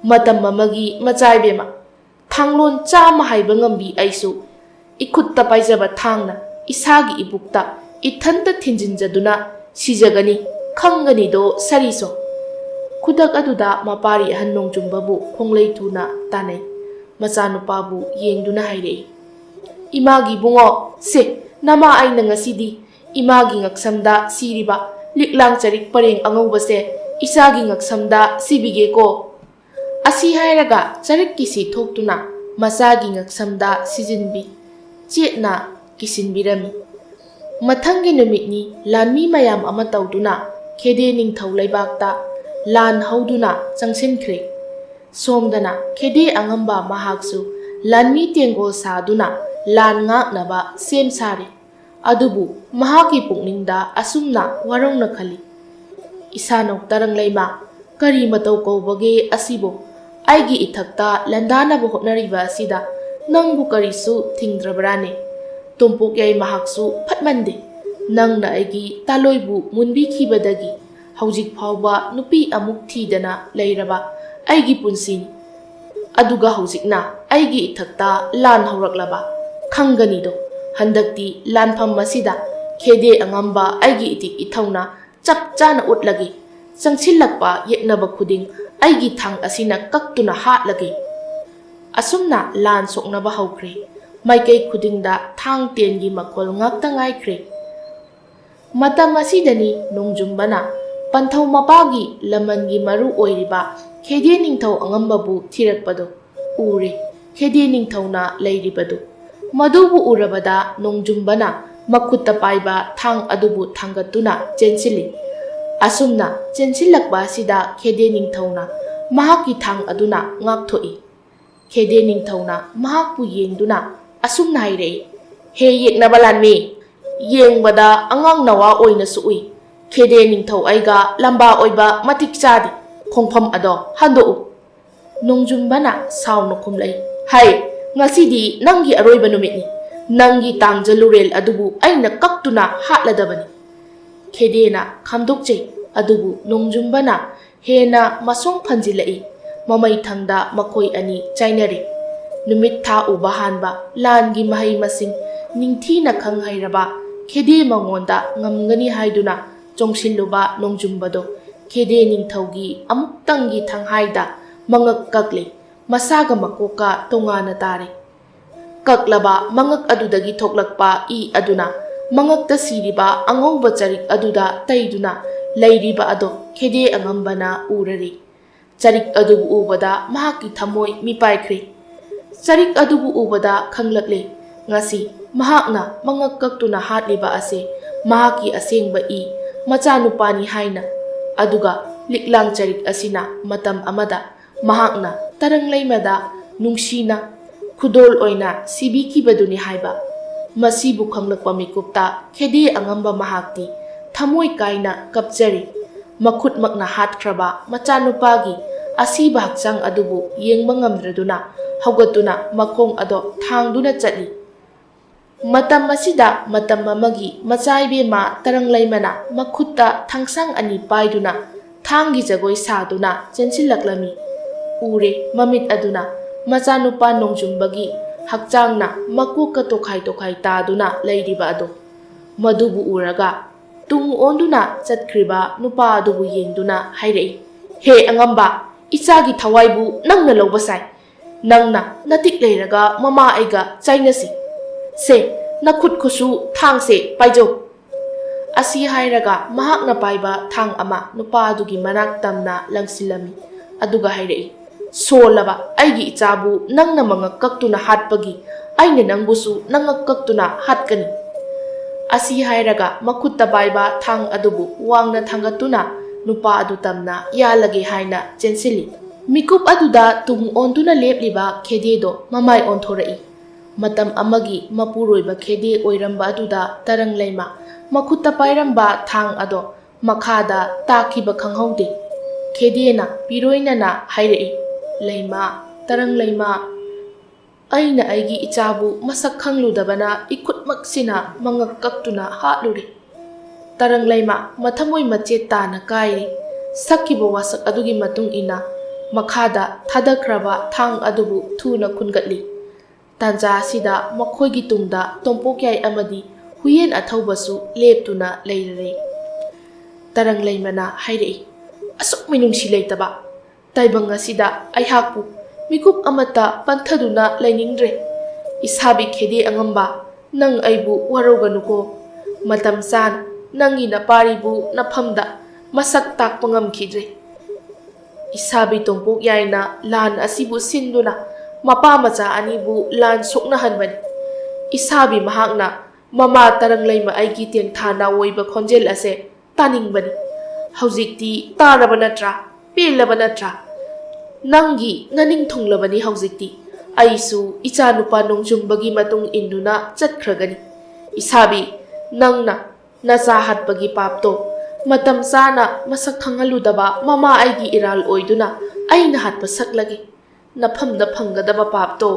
ꯃꯇꯝ ꯑꯃꯒꯤ ꯃꯆꯥ ꯏꯕꯦꯝꯃ, ꯊꯥꯡꯂꯣꯟ ꯆꯥꯝꯃ ꯍꯥꯏꯕ ꯉꯝꯕꯤ ꯑꯩꯁꯨ ꯏꯈꯨꯠꯇ ꯄꯥꯏꯖꯕ ꯊꯥꯡꯅ ꯏꯁꯥꯒꯤ ꯏꯕꯨꯛꯇ ꯏꯊꯟꯇ ꯊꯤꯟꯖꯤꯟꯖꯗꯨꯅ ꯁꯤꯖꯒꯅꯤ, ꯈꯪꯒꯅꯤꯗꯣ ꯁꯥꯔꯤꯁꯣ꯫ ꯈꯨꯗꯛ ꯑꯗꯨꯗ ꯃꯄꯥꯔꯤ ꯑꯍꯟ ꯅꯣꯡꯖꯨꯝꯕꯕꯨ ꯈꯣꯡꯂꯩ ꯊꯨꯅ ꯇꯥꯟꯅꯩ꯫ ꯃꯆꯥꯅꯨꯄꯥꯕꯨ ꯌꯦꯡꯗꯨꯅ ꯍꯥꯏꯔꯛꯏ, "ꯏꯃꯥꯒꯤ ꯏꯕꯨꯡꯉꯣ, ꯁꯦ, ꯅꯃꯥ ꯑꯩꯅ ꯉꯁꯤꯗꯤ ꯏꯃꯥꯒꯤ ꯉꯛꯁꯝꯗ ꯁꯤꯔꯤꯕ ꯂꯤꯛꯂꯥꯡ ꯆꯔꯤꯛ ꯄꯔꯦꯡ ꯑꯉꯧꯕꯁꯦ ꯏꯆꯥꯒꯤ ꯉꯛꯁꯝꯗ ꯁꯤꯕꯤꯒꯦꯀꯣ"꯫ ꯑꯁꯤ ꯍꯥꯏꯔꯒ ꯆꯔꯤꯛꯀꯤꯁꯤ ꯊꯣꯛꯇꯨꯅ ꯃꯆꯥꯒꯤ ꯉꯛꯁꯝꯗ ꯁꯤꯖꯤꯟꯕꯤ꯫ ꯆꯦꯠꯅ ꯀꯤꯁꯤꯟꯕꯤꯔꯝꯃꯤ꯫ ꯃꯊꯪꯒꯤ ꯅꯨꯃꯤꯠꯅꯤ꯫ ꯂꯥꯟꯃꯤ ꯃꯌꯥꯝ ꯑꯃ ꯇꯧꯗꯨꯅ ꯈꯦꯗꯦ ꯅꯤꯡꯊꯧ ꯂꯩꯕꯥꯛꯇ ꯂꯥꯟ ꯍꯧꯗꯨꯅ ꯆꯪꯁꯤꯟꯈ꯭ꯔꯦ꯫ ꯁꯣꯝꯗꯅ ꯈꯦꯗꯦ ꯑꯉꯝꯕ ꯃꯍꯥꯛꯁꯨ ꯂꯥꯟꯃꯤ ꯇꯦꯡꯒꯣꯜ ꯁꯥꯗꯨꯅ ꯂꯥꯟ ꯉꯥꯛꯅꯕ ꯁꯦꯝ ꯁꯥꯔꯤ꯫ ꯑꯗꯨꯕꯨ ꯃꯍꯥꯛꯀꯤ ꯄꯨꯛꯅꯤꯡꯗ ꯑꯁꯨꯝꯅ ꯋꯥꯔꯧꯅ ꯈꯜꯂꯤ, "ꯏꯁꯥꯅꯧ ꯇꯔꯪꯂꯩꯃ, ꯀꯔꯤ ꯃꯇꯧ ꯀꯧꯕꯒꯦ ꯑꯁꯤꯕꯨ? ꯑꯩꯒꯤ ꯏꯊꯛꯇ ꯂꯥꯟꯗꯥꯅꯕ ꯍꯣꯠꯅꯔꯤꯕ ꯑꯁꯤꯗ ꯅꯪꯕꯨ ꯀꯔꯤꯁꯨ ꯊꯤꯡꯗ꯭ꯔꯕ꯭ꯔꯥꯅꯦ? ꯇꯣꯝꯄꯣꯛ ꯌꯥꯏ ꯃꯍꯥꯛꯁꯨ ꯐꯠꯃꯟꯗꯦ꯫ ꯅꯪꯅ ꯑꯩꯒꯤ ꯇꯥꯂꯣꯏꯕꯨ ꯃꯨꯟꯕꯤꯈꯤꯕꯗꯒꯤ ꯍꯧꯖꯤꯛ ꯐꯥꯎꯕ ꯅꯨꯄꯤ ꯑꯃꯨꯛ ꯊꯤꯗꯅ ꯂꯩꯔꯕ ꯑꯩꯒꯤ ꯄꯨꯟꯁꯤꯅꯤ꯫ ꯑꯗꯨꯒ ꯍꯧꯖꯤꯛꯅ ꯑꯩꯒꯤ ꯏꯊꯛꯇ ꯂꯥꯟ ꯍꯧꯔꯛꯂꯕ꯫ ꯈꯪꯒꯅꯤꯗꯣ, ꯍꯟꯗꯛꯇꯤ ꯂꯥꯟꯐꯝ ꯑꯁꯤꯗ ꯈꯦꯗꯦ ꯑꯉꯝꯕ ꯑꯩꯒꯤ ꯏꯊꯤꯛ ꯏꯊꯧꯅ ꯆꯞ ꯆꯥꯅ ꯎꯠꯂꯒꯦ꯫ ꯆꯪꯁꯤꯜꯂꯛꯄ ꯌꯦꯛꯅꯕ ꯈꯨꯗꯤꯡ ꯑꯩꯒꯤ ꯊꯥꯡ ꯑꯁꯤꯅ ꯀꯛꯇꯨꯅ ꯍꯥꯠꯂꯒꯦ"꯫ ꯑꯁꯨꯝꯅ ꯂꯥꯟ ꯁꯣꯛꯅꯕ ꯍꯧꯈ꯭ꯔꯦ꯫ ꯃꯥꯏꯀꯩ ꯈꯨꯗꯤꯡꯗ ꯊꯥꯡ ꯇꯦꯟꯒꯤ ꯃꯈꯣꯜ ꯉꯥꯛꯇ ꯉꯥꯏꯈ꯭ꯔꯦ꯫ ꯃꯇꯝ ꯑꯁꯤꯗꯅꯤ ꯅꯣꯡꯖꯨꯝꯕꯅ ꯄꯟꯊꯧ ꯃꯄꯥꯒꯤ ꯂꯃꯟꯒꯤ ꯃꯔꯨ ꯑꯣꯏꯔꯤꯕ ꯈꯦꯗꯦ ꯅꯤꯡꯊꯧ ꯑꯉꯝꯕꯕꯨ ꯊꯤꯔꯛꯄꯗꯨ ꯎꯔꯦ꯫ ꯈꯦꯗꯦ ꯅꯤꯡꯊꯧꯅ ꯂꯩꯔꯤꯕꯗꯨ꯫ ꯃꯗꯨꯕꯨ ꯎꯔꯕꯗ ꯅꯣꯡꯖꯨꯝꯕꯅ ꯃꯈꯨꯠꯇ ꯄꯥꯏꯕ ꯊꯥꯡ ꯑꯗꯨꯕꯨ ꯊꯥꯡꯒꯠꯇꯨꯅ ꯆꯦꯟꯁꯤꯜꯂꯤ꯫ ꯑꯁꯨꯝꯅ ꯆꯦꯟꯁꯤꯜꯂꯛꯄ ꯑꯁꯤꯗ ꯈꯦꯗꯦ ꯅꯤꯡꯊꯧꯅ ꯃꯍꯥꯛꯀꯤ ꯊꯥꯡ ꯑꯗꯨꯅ ꯉꯥꯛꯊꯣꯛꯏ꯫ ꯈꯦꯗꯦ ꯅꯤꯡꯊꯧꯅ ꯃꯍꯥꯛꯄꯨ ꯌꯦꯡꯗꯨꯅ ꯑꯁꯨꯝꯅ ꯍꯥꯏꯔꯛꯏ, "ꯍꯦ ꯌꯦꯛꯅꯕ ꯂꯥꯟꯃꯤ, ꯌꯦꯡꯕꯗ ꯑꯉꯥꯡ ꯅꯋꯥ ꯑꯣꯏꯅꯁꯨ ꯎꯏ꯫ ꯈꯦꯗꯦ ꯅꯤꯡꯊꯧ ꯑꯩꯒ ꯂꯝꯕꯥ ꯑꯣꯏꯕ ꯃꯇꯤꯛ ꯆꯥꯗꯦ꯫ ꯈꯣꯡꯐꯝ ꯑꯗꯣ ꯍꯟꯗꯣꯛꯎ"꯫ ꯅꯣꯡꯖꯨꯝꯕꯅ ꯁꯥꯎꯅ ꯈꯨꯝꯂꯛꯏ, "ꯍꯩ, ꯉꯁꯤꯗꯤ ꯅꯪꯒꯤ ꯑꯔꯣꯏꯕ ꯅꯨꯃꯤꯠꯅꯤ꯫ ꯅꯪꯒꯤ ꯇꯥꯡꯖ ꯂꯨꯔꯦꯜ ꯑꯗꯨꯕꯨ ꯑꯩꯅ ꯀꯛꯇꯨꯅ ꯍꯥꯠꯂꯗꯕꯅꯤ"꯫ ꯈꯦꯗꯦꯅ ꯈꯥꯝꯗꯣꯛꯆꯩ, ꯑꯗꯨꯕꯨ ꯅꯣꯡꯖꯨꯝꯕꯅ ꯍꯦꯟꯅ ꯃꯁꯣꯡ ꯐꯟꯖꯤꯜꯂꯛꯏ꯫ ꯃꯃꯩ ꯊꯪꯗ ꯃꯈꯣꯏ ꯑꯅꯤ ꯆꯥꯏꯅꯔꯦ꯫ ꯅꯨꯃꯤꯠ ꯊꯥ ꯎꯕ ꯍꯥꯟꯕ ꯂꯥꯟꯒꯤ ꯃꯍꯩ ꯃꯁꯤꯡ ꯅꯤꯡꯊꯤꯅ ꯈꯪ ꯍꯩꯔꯕ ꯈꯦꯗꯦ ꯃꯉꯣꯟꯗ ꯉꯝꯒꯅꯤ ꯍꯥꯏꯗꯨꯅ ꯆꯣꯡꯁꯤꯜꯂꯨꯕ ꯅꯣꯡꯖꯨꯝꯕꯗꯣ ꯈꯦꯗꯦ ꯅꯤꯡꯊꯧꯒꯤ ꯑꯃꯨꯛꯇꯪꯒꯤ ꯊꯪꯍꯥꯏꯗ ꯃꯉꯛ ꯀꯛꯂꯦ꯫ ꯃꯁꯥꯒ ꯃꯀꯣꯛꯀ ꯇꯣꯉꯥꯟꯅ ꯇꯥꯔꯦ꯫ ꯀꯛꯂꯕ ꯃꯉꯛ ꯑꯗꯨꯗꯒꯤ ꯊꯣꯛꯂꯛꯄ ꯏ ꯑꯗꯨꯅ ꯃꯉꯛꯇ ꯁꯤꯔꯤꯕ ꯑꯉꯧꯕ ꯆꯔꯤꯛ ꯑꯗꯨꯗ ꯇꯩꯗꯨꯅ ꯂꯩꯔꯤꯕ ꯑꯗꯣ ꯈꯦꯗꯦ ꯑꯉꯝꯕꯅ ꯎꯔꯔꯦ꯫ ꯆꯔꯤꯛ ꯑꯗꯨꯕꯨ ꯎꯕꯗ ꯃꯍꯥꯛꯀꯤ ꯊꯃꯣꯏ ꯃꯤꯄꯥꯏꯈ꯭ꯔꯦ꯫ ꯆꯔꯤꯛ ꯑꯗꯨꯕꯨ ꯎꯕꯗ ꯈꯪꯂꯛꯂꯦ, ꯉꯁꯤ ꯃꯍꯥꯛꯅ ꯃꯉꯛ ꯀꯛꯇꯨꯅ ꯍꯥꯠꯂꯤꯕ ꯑꯁꯦ ꯃꯍꯥꯛꯀꯤ ꯑꯁꯦꯡꯕ ꯏ, ꯃꯆꯥꯅꯨꯄꯥꯅꯤ ꯍꯥꯏꯅ꯫ ꯑꯗꯨꯒ ꯂꯤꯛꯂꯥꯡ ꯆꯔꯤꯛ ꯑꯁꯤꯅ ꯃꯇꯝ ꯑꯃꯗ ꯃꯍꯥꯛꯅ ꯇꯔꯪ ꯂꯩꯃꯗ ꯅꯨꯡꯁꯤꯅ ꯈꯨꯗꯣꯜ ꯑꯣꯏꯅ ꯁꯤꯕꯤꯈꯤꯕꯗꯨꯅꯤ ꯍꯥꯏꯕ꯫ ꯃꯁꯤꯕꯨ ꯈꯪꯂꯛꯄ ꯃꯤꯀꯨꯞꯇ ꯈꯦꯗꯦ ꯑꯉꯝꯕ ꯃꯍꯥꯛꯇꯤ ꯊꯃꯣꯏ ꯀꯥꯏꯅ ꯀꯞꯆꯔꯤ꯫ ꯃꯈꯨꯠꯃꯛꯅ ꯍꯥꯠꯈ꯭ꯔꯕ ꯃꯆꯥꯅꯨꯄꯥꯒꯤ ꯑꯁꯤꯕ ꯍꯛꯆꯥꯡ ꯑꯗꯨꯕꯨ ꯌꯦꯡꯕ ꯉꯝꯗ꯭ꯔꯗꯨꯅ ꯍꯧꯒꯠꯇꯨꯅ ꯃꯈꯣꯡ ꯑꯗꯣ ꯊꯥꯡꯗꯨꯅ ꯆꯠꯂꯤ꯫ ꯃꯇꯝ ꯑꯁꯤꯗ ꯃꯇꯝ ꯑꯃꯒꯤ ꯃꯆꯥ ꯏꯕꯦꯝꯃ ꯇꯔꯪ ꯂꯩꯃꯅ ꯃꯈꯨꯠꯇ ꯊꯥꯡꯁꯥꯡ ꯑꯅꯤ ꯄꯥꯏꯗꯨꯅ ꯊꯥꯡꯒꯤ ꯖꯒꯣꯏ ꯁꯥꯗꯨꯅ ꯆꯦꯟꯁꯤꯜꯂꯛꯂꯝꯃꯤ꯫ ꯎꯔꯦ ꯃꯃꯤꯠ ꯑꯗꯨꯅ ꯃꯆꯥꯅꯨꯄꯥ ꯅꯣꯡꯖꯨꯝꯕꯒꯤ ꯍꯛꯆꯥꯡꯅ ꯃꯀꯣꯛꯀ ꯇꯣꯈꯥꯏ ꯇꯣꯈꯥꯏ ꯇꯥꯗꯨꯅ ꯂꯩꯔꯤꯕ ꯑꯗꯣ꯫ ꯃꯗꯨꯕꯨ ꯎꯔꯒ ꯇꯨꯡ ꯑꯣꯟꯗꯨꯅ ꯆꯠꯈ꯭ꯔꯤꯕ ꯅꯨꯄꯥ ꯑꯗꯨꯕꯨ ꯌꯦꯡꯗꯨꯅ ꯍꯥꯏꯔꯛꯏ, "ꯍꯦ ꯑꯉꯝꯕ, ꯏꯆꯥꯒꯤ ꯊꯋꯥꯏꯕꯨ ꯅꯪꯅ ꯂꯧꯕ ꯁꯥꯏ꯫ ꯅꯪꯅ ꯅꯇꯤꯛ ꯂꯩꯔꯒ ꯃꯃꯥ ꯑꯩꯒ ꯆꯥꯏꯅꯁꯤ꯫ ꯁꯦ, ꯅꯈꯨꯠ ꯈꯨꯠꯁꯨ ꯊꯥꯡꯁꯦ ꯄꯥꯏꯖꯧ꯫" ꯑꯁꯤ ꯍꯥꯏꯔꯒ ꯃꯍꯥꯛꯅ ꯄꯥꯏꯕ ꯊꯥꯡ ꯑꯃ ꯅꯨꯄꯥ ꯑꯗꯨꯒꯤ ꯃꯅꯥꯛ ꯇꯝꯅ ꯂꯪꯁꯤꯜꯂꯝꯃꯤ꯫ ꯑꯗꯨꯒ ꯍꯥꯏꯔꯛꯏ, "ꯁꯣꯜꯂꯕ ꯑꯩꯒꯤ ꯏꯆꯥꯕꯨ ꯅꯪꯅ ꯃꯉꯛ ꯀꯛꯇꯨꯅ ꯍꯥꯠꯄꯒꯤ ꯑꯩꯅ ꯅꯪꯕꯨꯁꯨ ꯅꯉꯛ ꯀꯛꯇꯨꯅ ꯍꯥꯠꯀꯅꯤ꯫" ꯑꯁꯤ ꯍꯥꯏꯔꯒ ꯃꯈꯨꯠꯇ ꯄꯥꯏꯕ ꯊꯥꯡ ꯑꯗꯨꯕꯨ ꯋꯥꯡꯅ ꯊꯥꯡꯒꯠꯇꯨꯅ ꯅꯨꯄꯥ ꯑꯗꯨ ꯇꯝꯅ ꯌꯥꯜꯂꯒꯦ ꯍꯥꯏꯅ ꯆꯦꯟꯁꯤꯜꯂꯤ꯫ ꯃꯤꯀꯨꯞ ꯑꯗꯨꯗ ꯇꯨꯡ ꯑꯣꯟꯗꯨꯅ ꯂꯦꯞꯂꯤꯕ ꯈꯦꯗꯦꯗꯣ ꯃꯃꯥꯏ ꯑꯣꯟꯊꯣꯔꯛꯏ꯫ ꯃꯇꯝ ꯑꯃꯒꯤ ꯃꯄꯨꯔꯣꯏꯕ ꯈꯦꯗꯦ ꯑꯣꯏꯔꯝꯕ ꯑꯗꯨꯗ ꯇꯔꯪ ꯂꯩꯃ ꯃꯈꯨꯠꯇ ꯄꯥꯏꯔꯝꯕ ꯊꯥꯡ ꯑꯗꯣ ꯃꯈꯥꯗ ꯇꯥꯈꯤꯕ ꯈꯪꯍꯧꯗꯦ꯫ ꯈꯦꯗꯦꯅ ꯄꯤꯔꯣꯏꯅꯅ ꯍꯥꯏꯔꯛꯏ, "ꯂꯩꯃ, ꯇꯔꯪ ꯂꯩꯃ, ꯑꯩꯅ ꯑꯩꯒꯤ ꯏꯆꯥꯕꯨ ꯃꯁꯛ ꯈꯪꯂꯨꯗꯕꯅ ꯏꯈꯨꯠꯃꯛꯁꯤꯅ ꯃꯉꯛ ꯀꯛꯇꯨꯅ ꯍꯥꯠꯂꯨꯔꯦ꯫" ꯇꯔꯪ ꯂꯩꯃ ꯃꯊꯃꯣꯏ ꯃꯆꯦꯠ ꯇꯥꯅ ꯀꯥꯏꯔꯤ꯫ ꯁꯛꯈꯤꯕ ꯋꯥꯁꯛ ꯑꯗꯨꯒꯤ ꯃꯇꯨꯡ ꯏꯟꯅ ꯃꯈꯥꯗ ꯊꯥꯗꯈ꯭ꯔꯕ ꯊꯥꯡ ꯑꯗꯨꯕꯨ ꯊꯨꯅ ꯈꯨꯟꯒꯠꯂꯤ꯫ ꯇꯥꯟꯖꯥ ꯑꯁꯤꯗ ꯃꯈꯣꯏꯒꯤ ꯇꯨꯡꯗ ꯇꯣꯝꯄꯣꯛꯌꯥꯏ ꯑꯃꯗꯤ ꯍꯨꯏꯌꯦꯟ ꯑꯊꯧꯕꯁꯨ ꯂꯦꯞꯇꯨꯅ ꯂꯩꯔꯔꯦ꯫ ꯇꯔꯪꯂꯩꯃꯅ ꯍꯥꯏꯔꯛꯏ꯫ ꯑꯁꯨꯛ ꯃꯤꯅꯨꯡꯁꯤ ꯂꯩꯇꯕ ꯇꯥꯏꯕꯪ ꯑꯁꯤꯗ ꯑꯩꯍꯥꯛꯄꯨ ꯃꯤꯀꯨꯞ ꯑꯃꯠꯇ ꯄꯟꯊꯗꯨꯅ ꯂꯩꯅꯤꯡꯗ꯭ꯔꯦ꯫ ꯏꯁꯥꯕꯤ ꯈꯦꯗꯦ ꯑꯉꯝꯕ, ꯅꯪ ꯑꯩꯕꯨ ꯋꯥꯔꯧꯒꯅꯨꯀꯣ꯫ ꯃꯇꯝ ꯆꯥꯅ ꯅꯪꯒꯤ ꯅꯄꯥꯔꯤꯕꯨ ꯅꯐꯝꯗ ꯃꯁꯛ ꯇꯥꯛꯄ ꯉꯝꯈꯤꯗ꯭ꯔꯦ꯫ ꯏꯁꯥꯕꯤ ꯇꯣꯝꯄꯣꯛ ꯌꯥꯏꯅ ꯂꯥꯟ ꯑꯁꯤꯕꯨ ꯁꯤꯟꯗꯨꯅ ꯃꯄꯥ ꯃꯆꯥ ꯑꯅꯤꯕꯨ ꯂꯥꯟ ꯁꯣꯛꯅꯍꯟꯕꯅꯤ꯫ ꯏꯁꯥꯕꯤ ꯃꯍꯥꯛꯅ ꯃꯃꯥ ꯇꯔꯪꯂꯩꯃ ꯑꯩꯒꯤ ꯇꯦꯡꯊꯥ ꯅꯥꯑꯣꯏꯕ ꯈꯣꯟꯖꯦꯜ ꯑꯁꯦ ꯇꯥꯅꯤꯡꯕꯅꯤ꯫ ꯍꯧꯖꯤꯛꯇꯤ ꯇꯥꯔꯕ ꯅꯠꯇ꯭ꯔꯥ? ꯄꯦꯜꯂꯕ ꯅꯠꯇ꯭ꯔꯥ? ꯅꯪꯒꯤ ꯅꯅꯤꯡ ꯊꯨꯡꯂꯕꯅꯤ ꯍꯧꯖꯤꯛꯇꯤ꯫ ꯑꯩꯁꯨ ꯏꯆꯥꯅꯨꯄꯥ ꯅꯣꯡꯖꯨꯝꯕꯒꯤ ꯃꯇꯨꯡ ꯏꯟꯗꯨꯅ ꯆꯠꯈ꯭ꯔꯒꯅꯤ꯫ ꯏꯁꯥꯕꯤ, ꯅꯪꯅ ꯅꯆꯥ ꯍꯥꯠꯄꯒꯤ ꯄꯥꯞꯇꯣ ꯃꯇꯝ ꯆꯥꯅ ꯃꯁꯛ ꯈꯪꯍꯜꯂꯨꯗꯕ ꯃꯃꯥ ꯑꯩꯒꯤ ꯏꯔꯥꯜ ꯑꯣꯏꯗꯨꯅ ꯑꯩꯅ ꯍꯥꯠꯄ ꯁꯛꯂꯒꯦ꯫ ꯅꯐꯝꯗ ꯐꯪꯒꯗꯕ ꯄꯥꯞꯇꯣ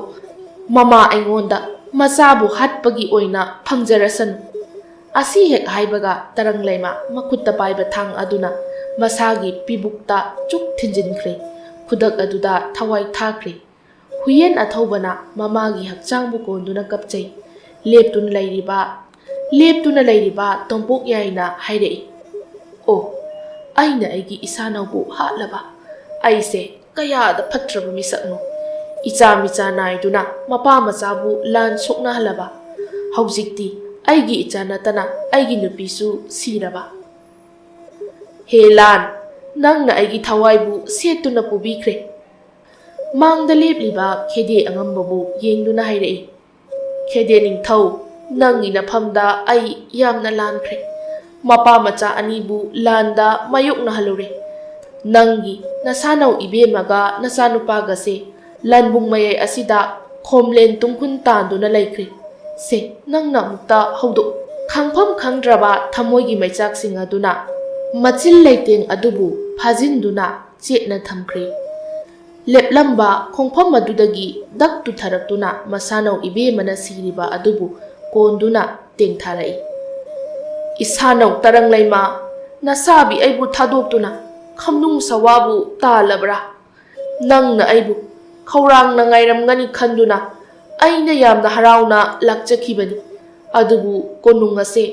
ꯃꯃꯥ ꯑꯩꯉꯣꯟꯗ ꯃꯆꯥꯕꯨ ꯍꯥꯠꯄꯒꯤ ꯑꯣꯏꯅ ꯐꯪꯖꯔꯁꯅꯨ꯫ ꯑꯁꯤ ꯍꯦꯛ ꯍꯥꯏꯕꯒ ꯇꯔꯪꯂꯩꯃ ꯃꯈꯨꯠꯇ ꯄꯥꯏꯕ ꯊꯥꯡ ꯑꯗꯨꯅ ꯃꯁꯥꯒꯤ ꯄꯤꯕꯨꯛꯇ ꯆꯨꯛ ꯊꯤꯟꯖꯤꯟꯈ꯭ꯔꯦ꯫ ꯈꯨꯗꯛ ꯑꯗꯨꯗ ꯊꯋꯥꯏ ꯊꯥꯈ꯭ꯔꯦ꯫ ꯍꯨꯏꯌꯦꯟ ꯑꯊꯧꯕꯅ ꯃꯃꯥꯒꯤ ꯍꯛꯆꯥꯡꯕꯨ ꯀꯣꯟꯗꯨꯅ ꯀꯞꯆꯩ꯫ ꯂꯦꯞꯇꯨꯅ ꯂꯩꯔꯤꯕ, ꯂꯦꯞꯇꯨꯅ ꯂꯩꯔꯤꯕ ꯇꯣꯝꯄꯣꯛ ꯌꯥꯏꯅ ꯍꯥꯏꯔꯛꯏ, "ꯑꯣ, ꯑꯩꯅ ꯑꯩꯒꯤ ꯏꯁꯥꯅꯧꯕꯨ ꯍꯥꯠꯂꯕ? ꯑꯩꯁꯦ ꯀꯌꯥꯗ ꯐꯠꯇ꯭ꯔꯕ ꯃꯤꯁꯛꯅꯣ! ꯏꯆꯥ ꯃꯤꯆꯥ ꯅꯥꯏꯗꯨꯅ ꯃꯄꯥ ꯃꯆꯥꯕꯨ ꯂꯥꯟ ꯁꯣꯛꯅꯍꯜꯂꯕ꯫ ꯍꯧꯖꯤꯛꯇꯤ ꯑꯩꯒꯤ ꯏꯆꯥ ꯅꯠꯇꯅ ꯑꯩꯒꯤ ꯅꯨꯄꯤꯁꯨ ꯁꯤꯔꯕ꯫ ꯍꯦ ꯂꯥꯟ, ꯅꯪꯅ ꯑꯩꯒꯤ ꯊꯋꯥꯏꯕꯨ ꯁꯦꯠꯇꯨꯅ ꯄꯨꯕꯤꯈ꯭ꯔꯦ"꯫ ꯃꯥꯡꯗ ꯂꯦꯞꯂꯤꯕ ꯈꯦꯗꯦ ꯑꯉꯝꯕꯕꯨ ꯌꯦꯡꯗꯨꯅ ꯍꯥꯏꯔꯛꯏ, "ꯈꯦꯗꯦ ꯅꯤꯡꯊꯧ, ꯅꯪꯒꯤ ꯅꯐꯝꯗ ꯑꯩ ꯌꯥꯝꯅ ꯂꯥꯟꯈ꯭ꯔꯦ꯫ ꯃꯄꯥ ꯃꯆꯥ ꯑꯅꯤꯕꯨ ꯂꯥꯟꯗ ꯃꯥꯌꯣꯛꯅꯍꯜꯂꯨꯔꯦ꯫ ꯅꯪꯒꯤ ꯅꯁꯥꯅꯧ ꯏꯕꯦꯝꯃꯒ ꯅꯆꯥꯅꯨꯄꯥꯒꯁꯦ ꯂꯥꯟꯕꯨꯡ ꯃꯌꯥꯏ ꯑꯁꯤꯗ ꯈꯣꯝꯂꯦꯟ ꯇꯨꯡꯈꯨꯟ ꯇꯥꯟꯗꯨꯅ ꯂꯩꯈ꯭ꯔꯦ꯫ ꯁꯦ, ꯅꯪꯅ ꯑꯃꯨꯛꯇ ꯍꯧꯗꯣꯛꯎ"꯫ ꯈꯪꯐꯝ ꯈꯪꯗ꯭ꯔꯕ ꯊꯃꯣꯏꯒꯤ ꯃꯩꯆꯥꯛꯁꯤꯡ ꯑꯗꯨꯅ ꯃꯆꯤꯜ ꯂꯩꯇꯦꯡ ꯑꯗꯨꯕꯨ ꯐꯥꯖꯤꯟꯗꯨꯅ ꯆꯦꯠꯅ ꯊꯝꯈ꯭ꯔꯦ꯫ ꯂꯦꯞꯂꯝꯕ ꯈꯣꯡꯐꯝ ꯑꯗꯨꯗꯒꯤ ꯗꯛ ꯇꯨꯊꯔꯛꯇꯨꯅ ꯃꯁꯥꯅꯧ ꯏꯕꯦꯝꯃꯅ ꯁꯤꯔꯤꯕ ꯑꯗꯨꯕꯨ ꯀꯣꯟꯗꯨꯅ ꯇꯦꯡꯊꯥꯔꯛꯏ꯫ "ꯏꯁꯥꯅꯧ ꯇꯔꯪꯂꯩꯃ, ꯅꯁꯥꯕꯤ ꯑꯩꯕꯨ ꯊꯥꯗꯣꯛꯇꯨꯅ ꯈꯝꯅꯨꯡ ꯁꯋꯥꯕꯨ ꯇꯥꯜꯂꯕ꯭ꯔꯥ? ꯅꯪꯅ ꯑꯩꯕꯨ ꯈꯧꯔꯥꯡꯅ ꯉꯥꯏꯔꯝꯒꯅꯤ ꯈꯟꯗꯨꯅ ꯑꯩꯅ ꯌꯥꯝꯅ ꯍꯔꯥꯎꯅ ꯂꯥꯛꯆꯈꯤꯕꯅꯤ꯫ ꯑꯗꯨꯕꯨ ꯀꯣꯅꯨꯡ ꯑꯁꯦ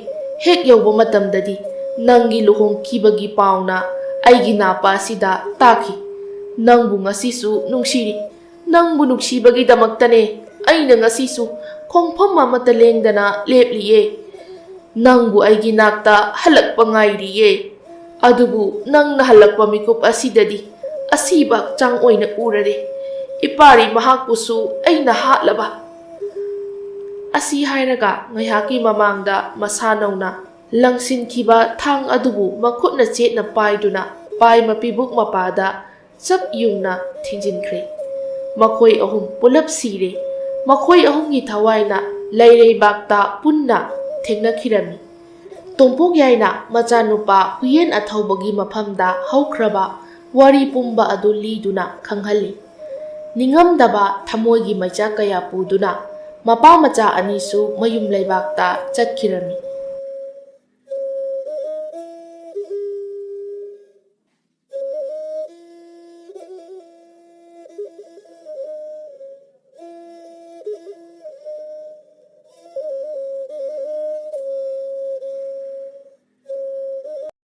ꯍꯦꯛ ꯌꯧꯕ ꯃꯇꯝꯗꯗꯤ ꯅꯪꯒꯤ ꯂꯨꯍꯣꯡꯈꯤꯕꯒꯤ ꯄꯥꯎꯅ ꯑꯩꯒꯤ ꯅꯥꯄꯥ ꯑꯁꯤꯗ ꯇꯥꯈꯤ꯫ ꯅꯪꯕꯨ ꯉꯁꯤꯁꯨ ꯅꯨꯡꯁꯤꯔꯤ꯫ ꯅꯪꯕꯨ ꯅꯨꯡꯁꯤꯕꯒꯤꯗꯃꯛꯇꯅꯦ ꯑꯩꯅ ꯉꯁꯤꯁꯨ ꯈꯣꯡꯐꯝ ꯑꯃꯠꯇ ꯂꯦꯡꯗꯅ ꯂꯦꯞꯂꯤꯌꯦ꯫ ꯅꯪꯕꯨ ꯑꯩꯒꯤ ꯅꯥꯛꯇ ꯍꯜꯂꯛꯄ ꯉꯥꯏꯔꯤꯌꯦ꯫ ꯑꯗꯨꯕꯨ ꯅꯪꯅ ꯍꯜꯂꯛꯄ ꯃꯤꯀꯨꯞ ꯑꯁꯤꯗꯗꯤ ꯑꯁꯤꯕ ꯍꯛꯆꯥꯡ ꯑꯣꯏꯅ ꯎꯔꯔꯦ꯫ ꯏꯄꯥꯔꯤ ꯃꯍꯥꯛꯄꯨꯁꯨ ꯑꯩꯅ ꯍꯥꯠꯂꯕ꯫ ꯑꯁꯤ ꯍꯥꯏꯔꯒ ꯉꯥꯏꯍꯥꯛꯀꯤ ꯃꯃꯥꯡꯗ ꯃꯁꯥ ꯅꯧꯅ ꯂꯪꯁꯤꯟꯈꯤꯕ ꯊꯥꯡ ꯑꯗꯨꯕꯨ ꯃꯈꯨꯠꯅ ꯆꯦꯠꯅ ꯄꯥꯏꯗꯨꯅ ꯄꯥꯏ ꯃꯄꯤꯕꯨꯛ ꯃꯄꯥꯗ ꯆꯞ ꯌꯨꯡꯅ ꯊꯤꯡꯖꯤꯟꯈ꯭ꯔꯦ꯫ ꯃꯈꯣꯏ ꯑꯍꯨꯝ ꯄꯨꯂꯞ ꯁꯤꯔꯦ꯫ ꯃꯈꯣꯏ ꯑꯍꯨꯝꯒꯤ ꯊꯋꯥꯏꯅ ꯂꯩꯔꯩꯕꯥꯛꯇ ꯄꯨꯟꯅ ꯊꯦꯡꯅꯈꯤꯔꯝꯃꯤ꯫ ꯇꯣꯝꯄꯣꯛ ꯌꯥꯏꯅ ꯃꯆꯥꯅꯨꯄꯥ ꯍꯨꯏꯌꯦꯟ ꯑꯊꯧꯕꯒꯤ ꯃꯐꯝꯗ ꯍꯧꯈ꯭ꯔꯕ ꯋꯥꯔꯤ ꯄꯨꯝꯕ ꯑꯗꯨ ꯂꯤꯗꯨꯅ ꯈꯪꯍꯜꯂꯤ꯫ ꯅꯤꯡꯉꯝꯗꯕ ꯊꯃꯣꯏꯒꯤ ꯃꯩꯆꯥꯛ ꯀꯌꯥ ꯄꯨꯗꯨꯅ ꯃꯄꯥ ꯃꯆꯥ ꯑꯅꯤꯁꯨ ꯃꯌꯨꯝ ꯂꯩꯕꯥꯛꯇ ꯆꯠꯈꯤꯔꯝꯃꯤ꯫